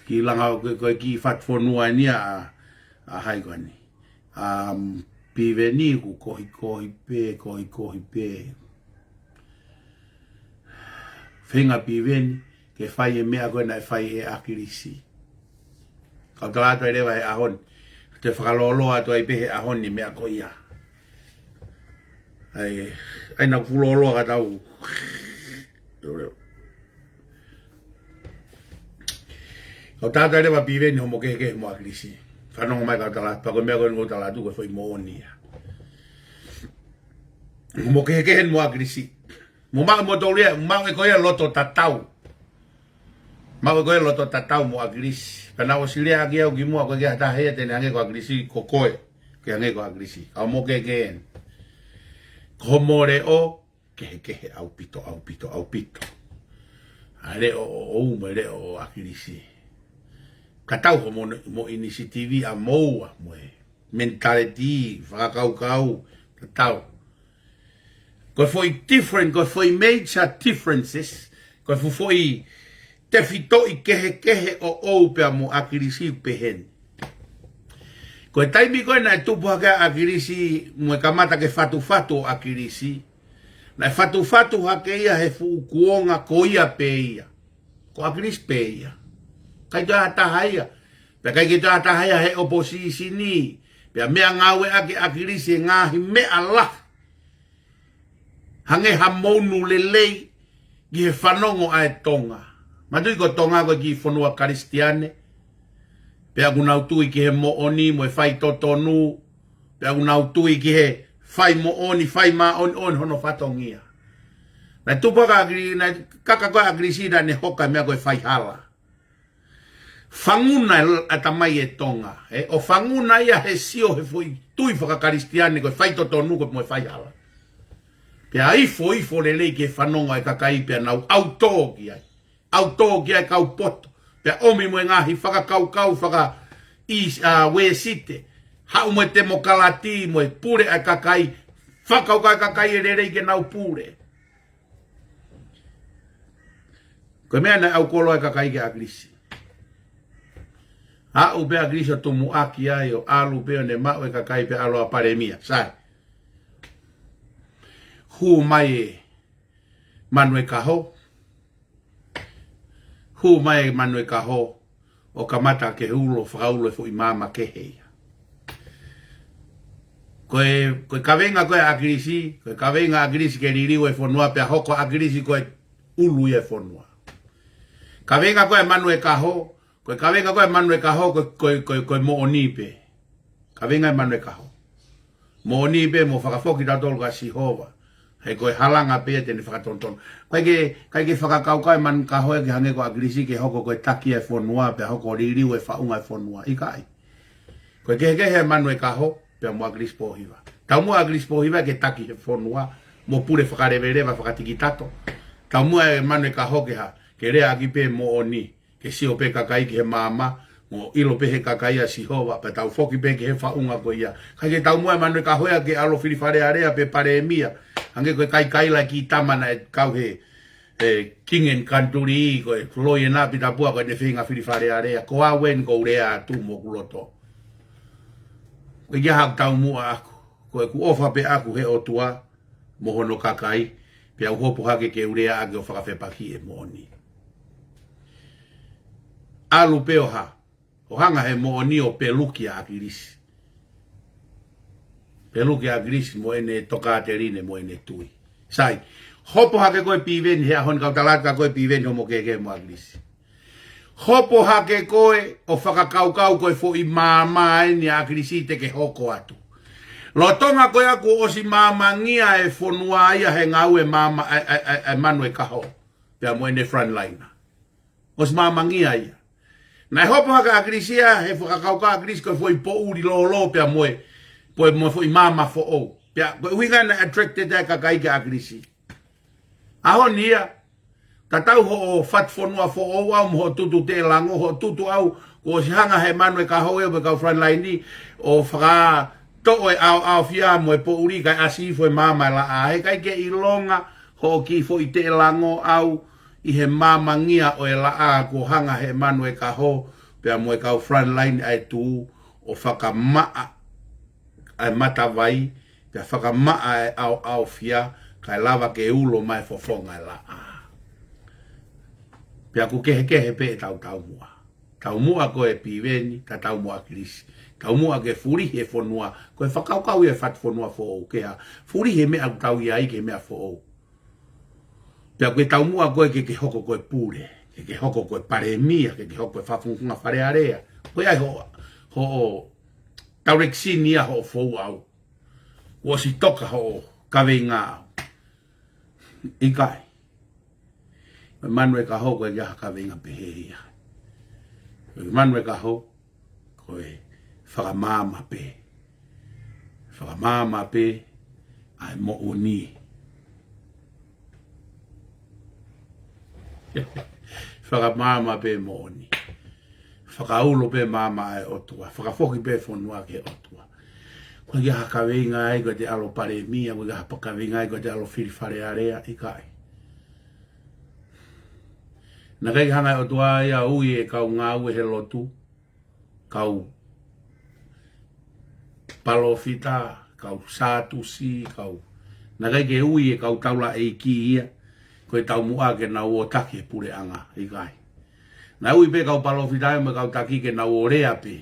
Kiʻi langa ko e, ko e kiʻi fatu fonua eni ʻa, ʻa hai ko eni. Um, Piveni ʻoku kohikohi pē, kohikohi pē. Feinga Piveni ke fai e meʻa ko ē naʻe fai ʻe ʻAkilisi. Kau tala atu ai leva he ʻaho ni. Te fakalōloa atu ai pē he ʻaho ni meʻa ko ia. ʻAi, ʻai naʻa ku fuʻu lōloa ka tau. Kau tala atu ai leva Piveni hoʻomo kehekehe mo ʻAkilisi. Fanongo mai kau tala, pea ko e meʻa ko ē ʻoku ou tala atu ko e foʻi moʻoni ia. Hoʻomo kehekehe mo ʻAkilisi. Mo maʻu mo tolu ia, maʻu ʻe koe ia loto tatau. Maʻu ʻe koe ia loto tatau mo ʻAkilisi. Pea naʻa ku ʻosi lea ʻaki au kimuʻa ko e ʻikai ha taha ia te ne hangē ko ʻAkilisi ko koe. Ke hangē ko ʻAkilisi. Ka hoʻomo kehekehe eni. Ko hoʻomo leʻo, kehekehe ʻaupito, ʻaupito, ʻaupito. ʻA e leʻo ʻoʻou mo e leʻo ʻo ʻAkilisi. Ka tau hoʻomo, mo initiative ʻa moua, mo e mentality, fakakaukau, ka tau. Ko e foʻi different, ko e foʻi major differences, ko e fuʻu foʻi tefitoʻi kehekehe ʻoʻou pea mo ʻAkilisi peheni. Ko e taimi ko ē naʻe tupu hake ʻa ʻAkilisi mo e kamata ke fatufatu ʻo ʻAkilisi, naʻe fatufatu hake ia he fuʻu kuonga ko ia pē ia. Ko ʻAkilisi pē ia. ʻIkai toe ha taha ia. Pea ʻikai ke toe ha taha ia he opposition ni. Pea meʻangāueʻaki ʻe ʻAkilisi e ngaahi meʻa lahi. Hangē ha mounu lelei ki he fanongo ʻa e Tonga. Manatuʻi ko Tonga ko e kiʻi fonua Kalisitiane. Pea ʻoku nau tui ki he moʻoni mo e faitotonu. Pea ʻoku nau tui ki he fai moʻoni, fai māʻoniʻoni hono fatongia. Naʻe tupu ʻa ʻAkili-, naʻe kaka ko ē ʻa ʻAkilisi naʻa ne hoka e meʻa ko e faihala. Fanguna e l-, ʻatamai e Tonga, ē, ʻo fanguna ia he sio he foʻi tui fakakalisitiane ko e faitotonu ko e mo e faihala. Pea ifo, ifo lelei ke fanongo e kakai pea nau ʻautō ki ai. ʻAutō ki ai kau poto. Pea ʻomi mo e ngaahi fakakaukau faka-, ʻi, ʻa, Uēsite. Haʻu mo e temokalati mo e pule ʻa e kakai. Fakakaukau e kakai ʻe lelei ke nau pule. Ko e meʻa naʻe ʻaukolo ai e kakai kia ʻAkilisi. Aʻu pē ʻa ʻAkilisi ʻo tumuʻaki ai ʻo ʻalu pē ʻo ne maʻu e kakai pea ʻalu ʻa palēmia. Sai. Hū mai e Manuekaho. Hū mai e Manuekaho ʻo kamata ke ulo, fakaulo e foʻi maama kehe ia. Ko e, ko e kaveinga ko ē ʻa ʻAkilisi, ko e kaveinga ʻa ʻAkilisi ke liliu e fonua pea hoko ʻa ʻAkilisi ko e ʻulu ia e fonua. Kaveinga ko ē ʻa Manuekaho, ko e kaveinga ko ē ʻa Manuekaho ko e, ko e, ko e, ko e moʻoni pē. Kaveinga ʻa Manuekaho. Moʻoni pē mo fakafoki tautolu kia Sihova. He ko e halanga pē ia te ne fakatonutonu. ʻIkai ke, ʻikai ke fakakaukau e Manuekaho ia ke hangē ko ʻAkilisi ke hoko ko e taki e fonua, pea hoko liliu e faʻunga e fonua. ʻIkai. Ko e kehekehe e Manuekaho, pea mo ʻAkilisi Pōhiva. Taumuʻa ʻAkilisi Pōhiva ke taki he fonua, mo pule fakaleveleva fakatikitato. Taumuʻa e Manuekaho ke hā, ke leaʻaki pē moʻoni. Ke sio pē kakai ki he maama, mo ʻilo pē he kakai ʻa Sihova, pea tau foki pē ki he faʻunga ko ia. ʻIkai ke taumuʻa e Manuekaho ia ke ʻalu ʻo fili Fale Alea pe palēmia. Hangē ko e kaikaila e kiʻi tama naʻe kau he, e, King and Country, ko e loia naʻa Pita Pua ko ʻene feinga fili Fale Alea. Ko au eni ʻoku ou lea atu moʻoku loto. Ko ia haʻaku taumuʻa ʻaʻaku, ko ʻeku ʻofa pē ʻaʻaku he ʻOtua, mo hono kakai, pea u hopo hake ke u leaʻaki ʻo fakafepaki e moʻoni. ʻAlu pē ʻo hā, ʻo hanga he moʻoni ʻo peluki ʻa ʻAkilisi. Peluki ʻa ʻAkilisi mo ʻene tokāteline mo ʻene tui. Sai, hopo hake koe Piveni he ʻaho ni, kau tala atu kia koe Piveni hoʻomo kehekehe mo ʻAkilisi. Hopo hake koe ʻo fakakaukau ko e foʻi maama eni ʻa ʻAkilisi te ke hoko atu. Lolotonga ko ia kuo ʻosi maamangia e fonua ia he ngāue maama ʻa, ʻa, ʻa, ʻa Manuekaho. Pea mo ʻene frontliner. ʻOsi maamangia ia. Naʻe hopo hake ʻa ʻAkilisi ia he fakakaukau ʻa ʻAkilisi ko e foʻi poʻuli lōlō pea mo e, pea mo e foʻi maama foʻou. Pea ko e ʻuhinga naʻe attracted ai e kakai kia ʻAkilisi. ʻAho ni ia, tatau hoʻo fatu fonua foʻou ʻau mo hoʻo tutu teʻelango, hoʻo tutu ʻau, kuo ʻosi hanga he Manuekaho ia mo e kau frontline ni, ʻo fakatoʻo e ʻaoʻaofia mo e poʻuli kae ʻasi hifo e maama e laʻā. He ʻikai ke ʻilonga hoʻo kiʻi foʻi teʻelango ʻau ʻi he maamangia ʻo e laʻā kuo hanga he Manuekaho, pea mo e kau frontline ʻa e tuʻu, ʻo fakamaʻa ʻa e matavai, pea fakamaʻa e ʻaoʻaofia, kae lava ke ulo mai fofonga e laʻā. Pea ʻoku kehekehe pē ʻetau taumuʻa. Taumuʻa koe Piveni, ka taumuʻa ʻAkilisi. Taumuʻa ke fulihi e fonua, ko e fakakaukau ia e fatu fonua foʻou ke hā. Fulihi e meʻa ʻoku tau ʻi ai ki he meʻa foʻou. Pea ko e taumuʻa koe ke ke hoko ko e pule, ke ke hoko ko e palēmia, ke ke hoko ko e fakafofonga Fale Alea. Ko ia hoʻo, hoʻo direction ia hoʻo fou ʻau. Kuo ʻosi toka hoʻo kaveinga ʻau. ʻIkai. Ko e Manuekaho ʻoku ʻikai ha kaveinga pehē ia. Ko e Manuekaho, ko e fakamaama pē. Fakamaama pē ʻa e moʻoni. Fakamaama pē moʻoni. Fakaulo pē maama ʻa e ʻOtua. Fakafoki pē fonua ki he ʻOtua. ʻOku ʻikai ha kaveinga ai ko e te ʻalu ʻo palēmia, ʻoku ʻikai ha kaveinga ai ko e te ʻalu ʻo fili Fale Alea, ʻikai. Naʻe ʻikai hanga e ʻOtua ia ʻo ui e kau ngāue he lotu, kau palōfita, kau Sātusi, kau, naʻe ʻikai ke ui e kau taulaʻeiki ia, ko e taumuʻa ke nau ō taki he puleʻanga, ʻikai. Naʻe ui pē kau palōfita ia mo e kau taki ke nau ō lea pē.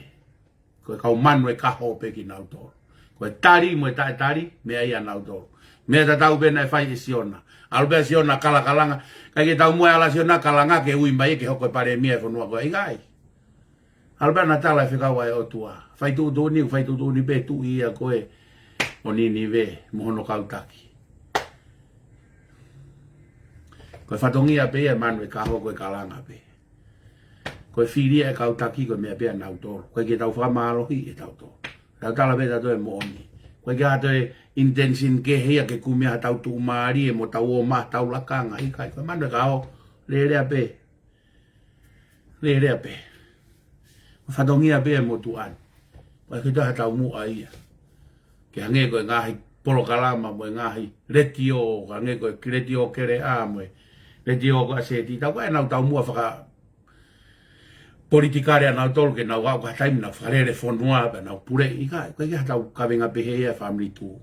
Ko e kau Manuekaho pē kinautolu. Ko e tali mo e taʻetali, meʻa ia ʻanautolu. Meʻa tatau pē naʻe fai ʻe Siona. ʻAlu pē ʻa Siona kalakalanga. ʻIkai ke taumuʻa e ʻalu ʻa Siona kalanga ke ui mai ke hoko e palēmia e fonua ko ē. ʻIkai. ʻAlu pē ʻo tala e fekau ʻa e ʻOtua. Fai tuʻutuʻuni, fai tuʻutuʻuni pē tuʻi ia ko ē ʻo Ninive mo hono kau taki. Ko e fatongia pē ia e manu e kaho, ko e kalanga pē. Ko e fili ʻa e kau taki ko e meʻa pē ʻanautolu. ʻIkai ke tau fakamālohiʻi ʻe tautolu. Tau tala pē tautolu e moʻoni. ʻIkai ke ʻi ai ha toe intention kehe ia ke kumi ha tau tuʻumālie mo tau ō mai ha tau lakanga. ʻIkai, ko e manu e kaho, lelea pē. Lelea pē. Ko e fatongia pē e motuʻa ni. ʻIkai ke toe ha taumuʻa ia. Ke hangē ko e ngaahi polokalama mo e ngaahi letiō, hangē ko e letiō Keleʻa mo e letiō ko ē ʻa Seti. Tau ko ē nau taumuʻa fakapolitikale ʻanautolu ke nau aʻu ki ha taimi nau fakalele fonua pea nau puleʻi. ʻIkai, ʻikai ke ha tau kaveinga pehē ia e Family Tuʻu.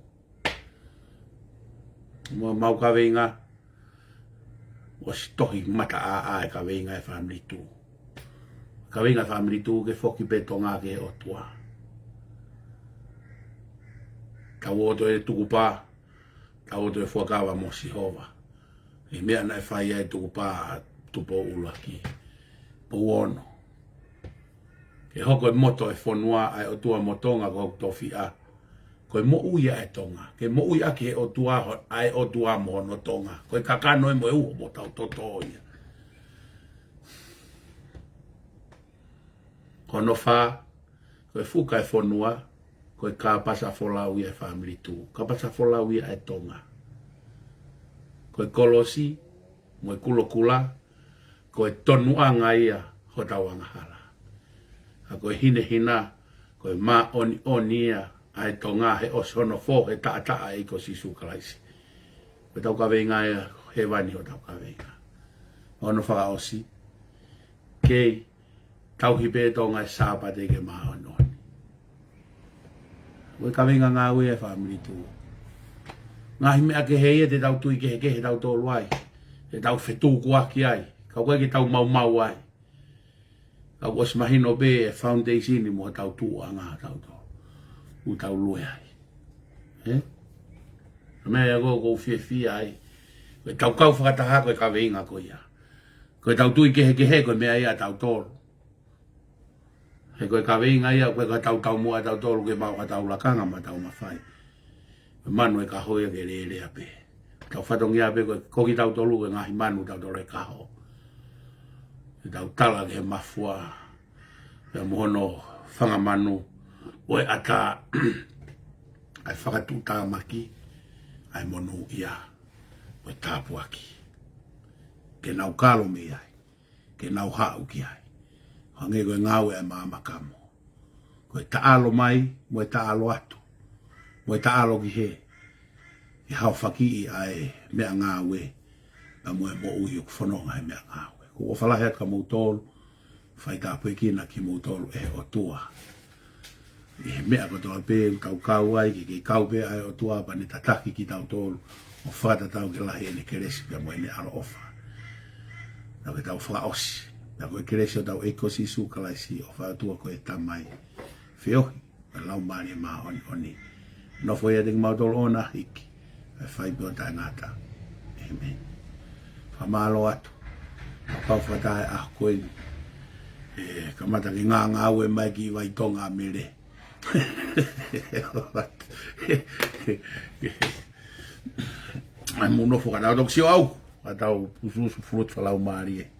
Mo mau kaveinga, ʻosi tohi mataʻāʻā e kaveinga e Family Tuʻu. Kaveinga e Family Tuʻu ke foki pē Tonga ki he ʻOtua. Tau ō atu e tukupā, tau ō atu e fuakava mo Sihova. ʻI he meʻa naʻe fai ai e tukupā ʻa Tupou ʻUluaki. Pou Ono. Ke hoko e moto e fonua ʻa e ʻOtua mo Tonga ko hoku tofiʻa. Ko e moʻui ʻa e Tonga. Ke moʻui ʻaki he ʻOtua ho-, ʻa e ʻOtua mo hono Tonga. Ko e kakano ia mo e uho mo hotau toto ia. Ko hono fā, ko e fuka e fonua, ko e kāpasa folau ia e Family Tuʻu. Kāpasa folau ia e Tonga. Ko e kolosi, mo e kulokula, ko e tonuʻanga ia hotau angahala. ʻA ko e hinehina, ko e māʻoniʻoni ia ʻa e Tonga he ʻosi hono fō he taʻataʻa ʻo e ʻEiki ko Sīsū Kalaisi. Ko ʻetau kaveinga ia, hēvani hotau kaveinga. Hono fakaʻosi, kei tauhi pē Tonga e Sāpate ke māʻoniʻoni. Ko e kaveinga ngāue e Family Tuʻu. Ngaahi meʻa kehe ia te tau tui kehekehe tautolu ai. Te tau fetukuaki ai. Ka ʻoku ʻikai ke tau maumau ai. Ka ʻoku ʻosi mahino pē e foundation mo hotau tuʻuʻanga tautolu. ʻOku tau lue ai. Ē? Ko e meʻa ia ko ē ʻoku ou fiefia ai. Ko ʻetau kau fakataha ko e kaveinga ko ia. Ko ʻetau tui kehekehe ko e meʻa ia ʻatautolu. He ko e kaveinga ia, ko e ka tau taumuʻa tautolu ke maʻu ha tau lakanga mo ha tau mafai. Ko e manu e kaho ia ke lelea pē. Tau fatongia pē ko e, ko kitautolu ko e ngaahi manu tautolu e kaho. Ke tau tala ki he mafua, pea mo hono fanga manu, ʻo e ʻatā, ʻa e fakatuʻutāmaki, ʻa e monūʻia, ʻo e tāpuaki. Ke nau kalo mei ai. Ke nau haʻu ki ai. Hangē ko e ngāue ʻa e maama kamo. Ko e taʻalo mai, mo e taʻalo atu. Mo e taʻalo ki hē. ʻE haofakiʻi ʻa e meʻangāue. Pea mo e moʻui ʻoku fononga he meʻangāue. ʻOku ou ʻofa lahi atu kia moutolu. Fai tāpuekina kimoutolu ʻe he ʻOtua. ʻI he meʻa kotoa pē ʻoku tau kau ai, ke kei kau pē ʻa e ʻOtua pea ne tataki kitautolu ʻo fakatatau ke lahi ʻene kelesi pea mo ʻene ʻaloʻofa. Pea ke tau fakaʻosi. Pea ko e kelesi ʻa hotau ʻEiki ko Sīsū Kalaisi, ʻofa ʻa e ʻOtua ko e Tamai, feohi ʻa e Laumālie Māʻoniʻoni, nofo ʻiate kimautolu ʻo na hiki, ʻo fai pē ʻo taʻengata. ʻĒmeni. Fakamālō atu. Kau fakataha he ʻaho ko eni. ʻE kamata ke ngāngāue mai ki Vai Tonga ʻa Mele. ʻAi mou nofo ka tau toki sio au. Ka tau pusupusu fulutu fakalaumālie.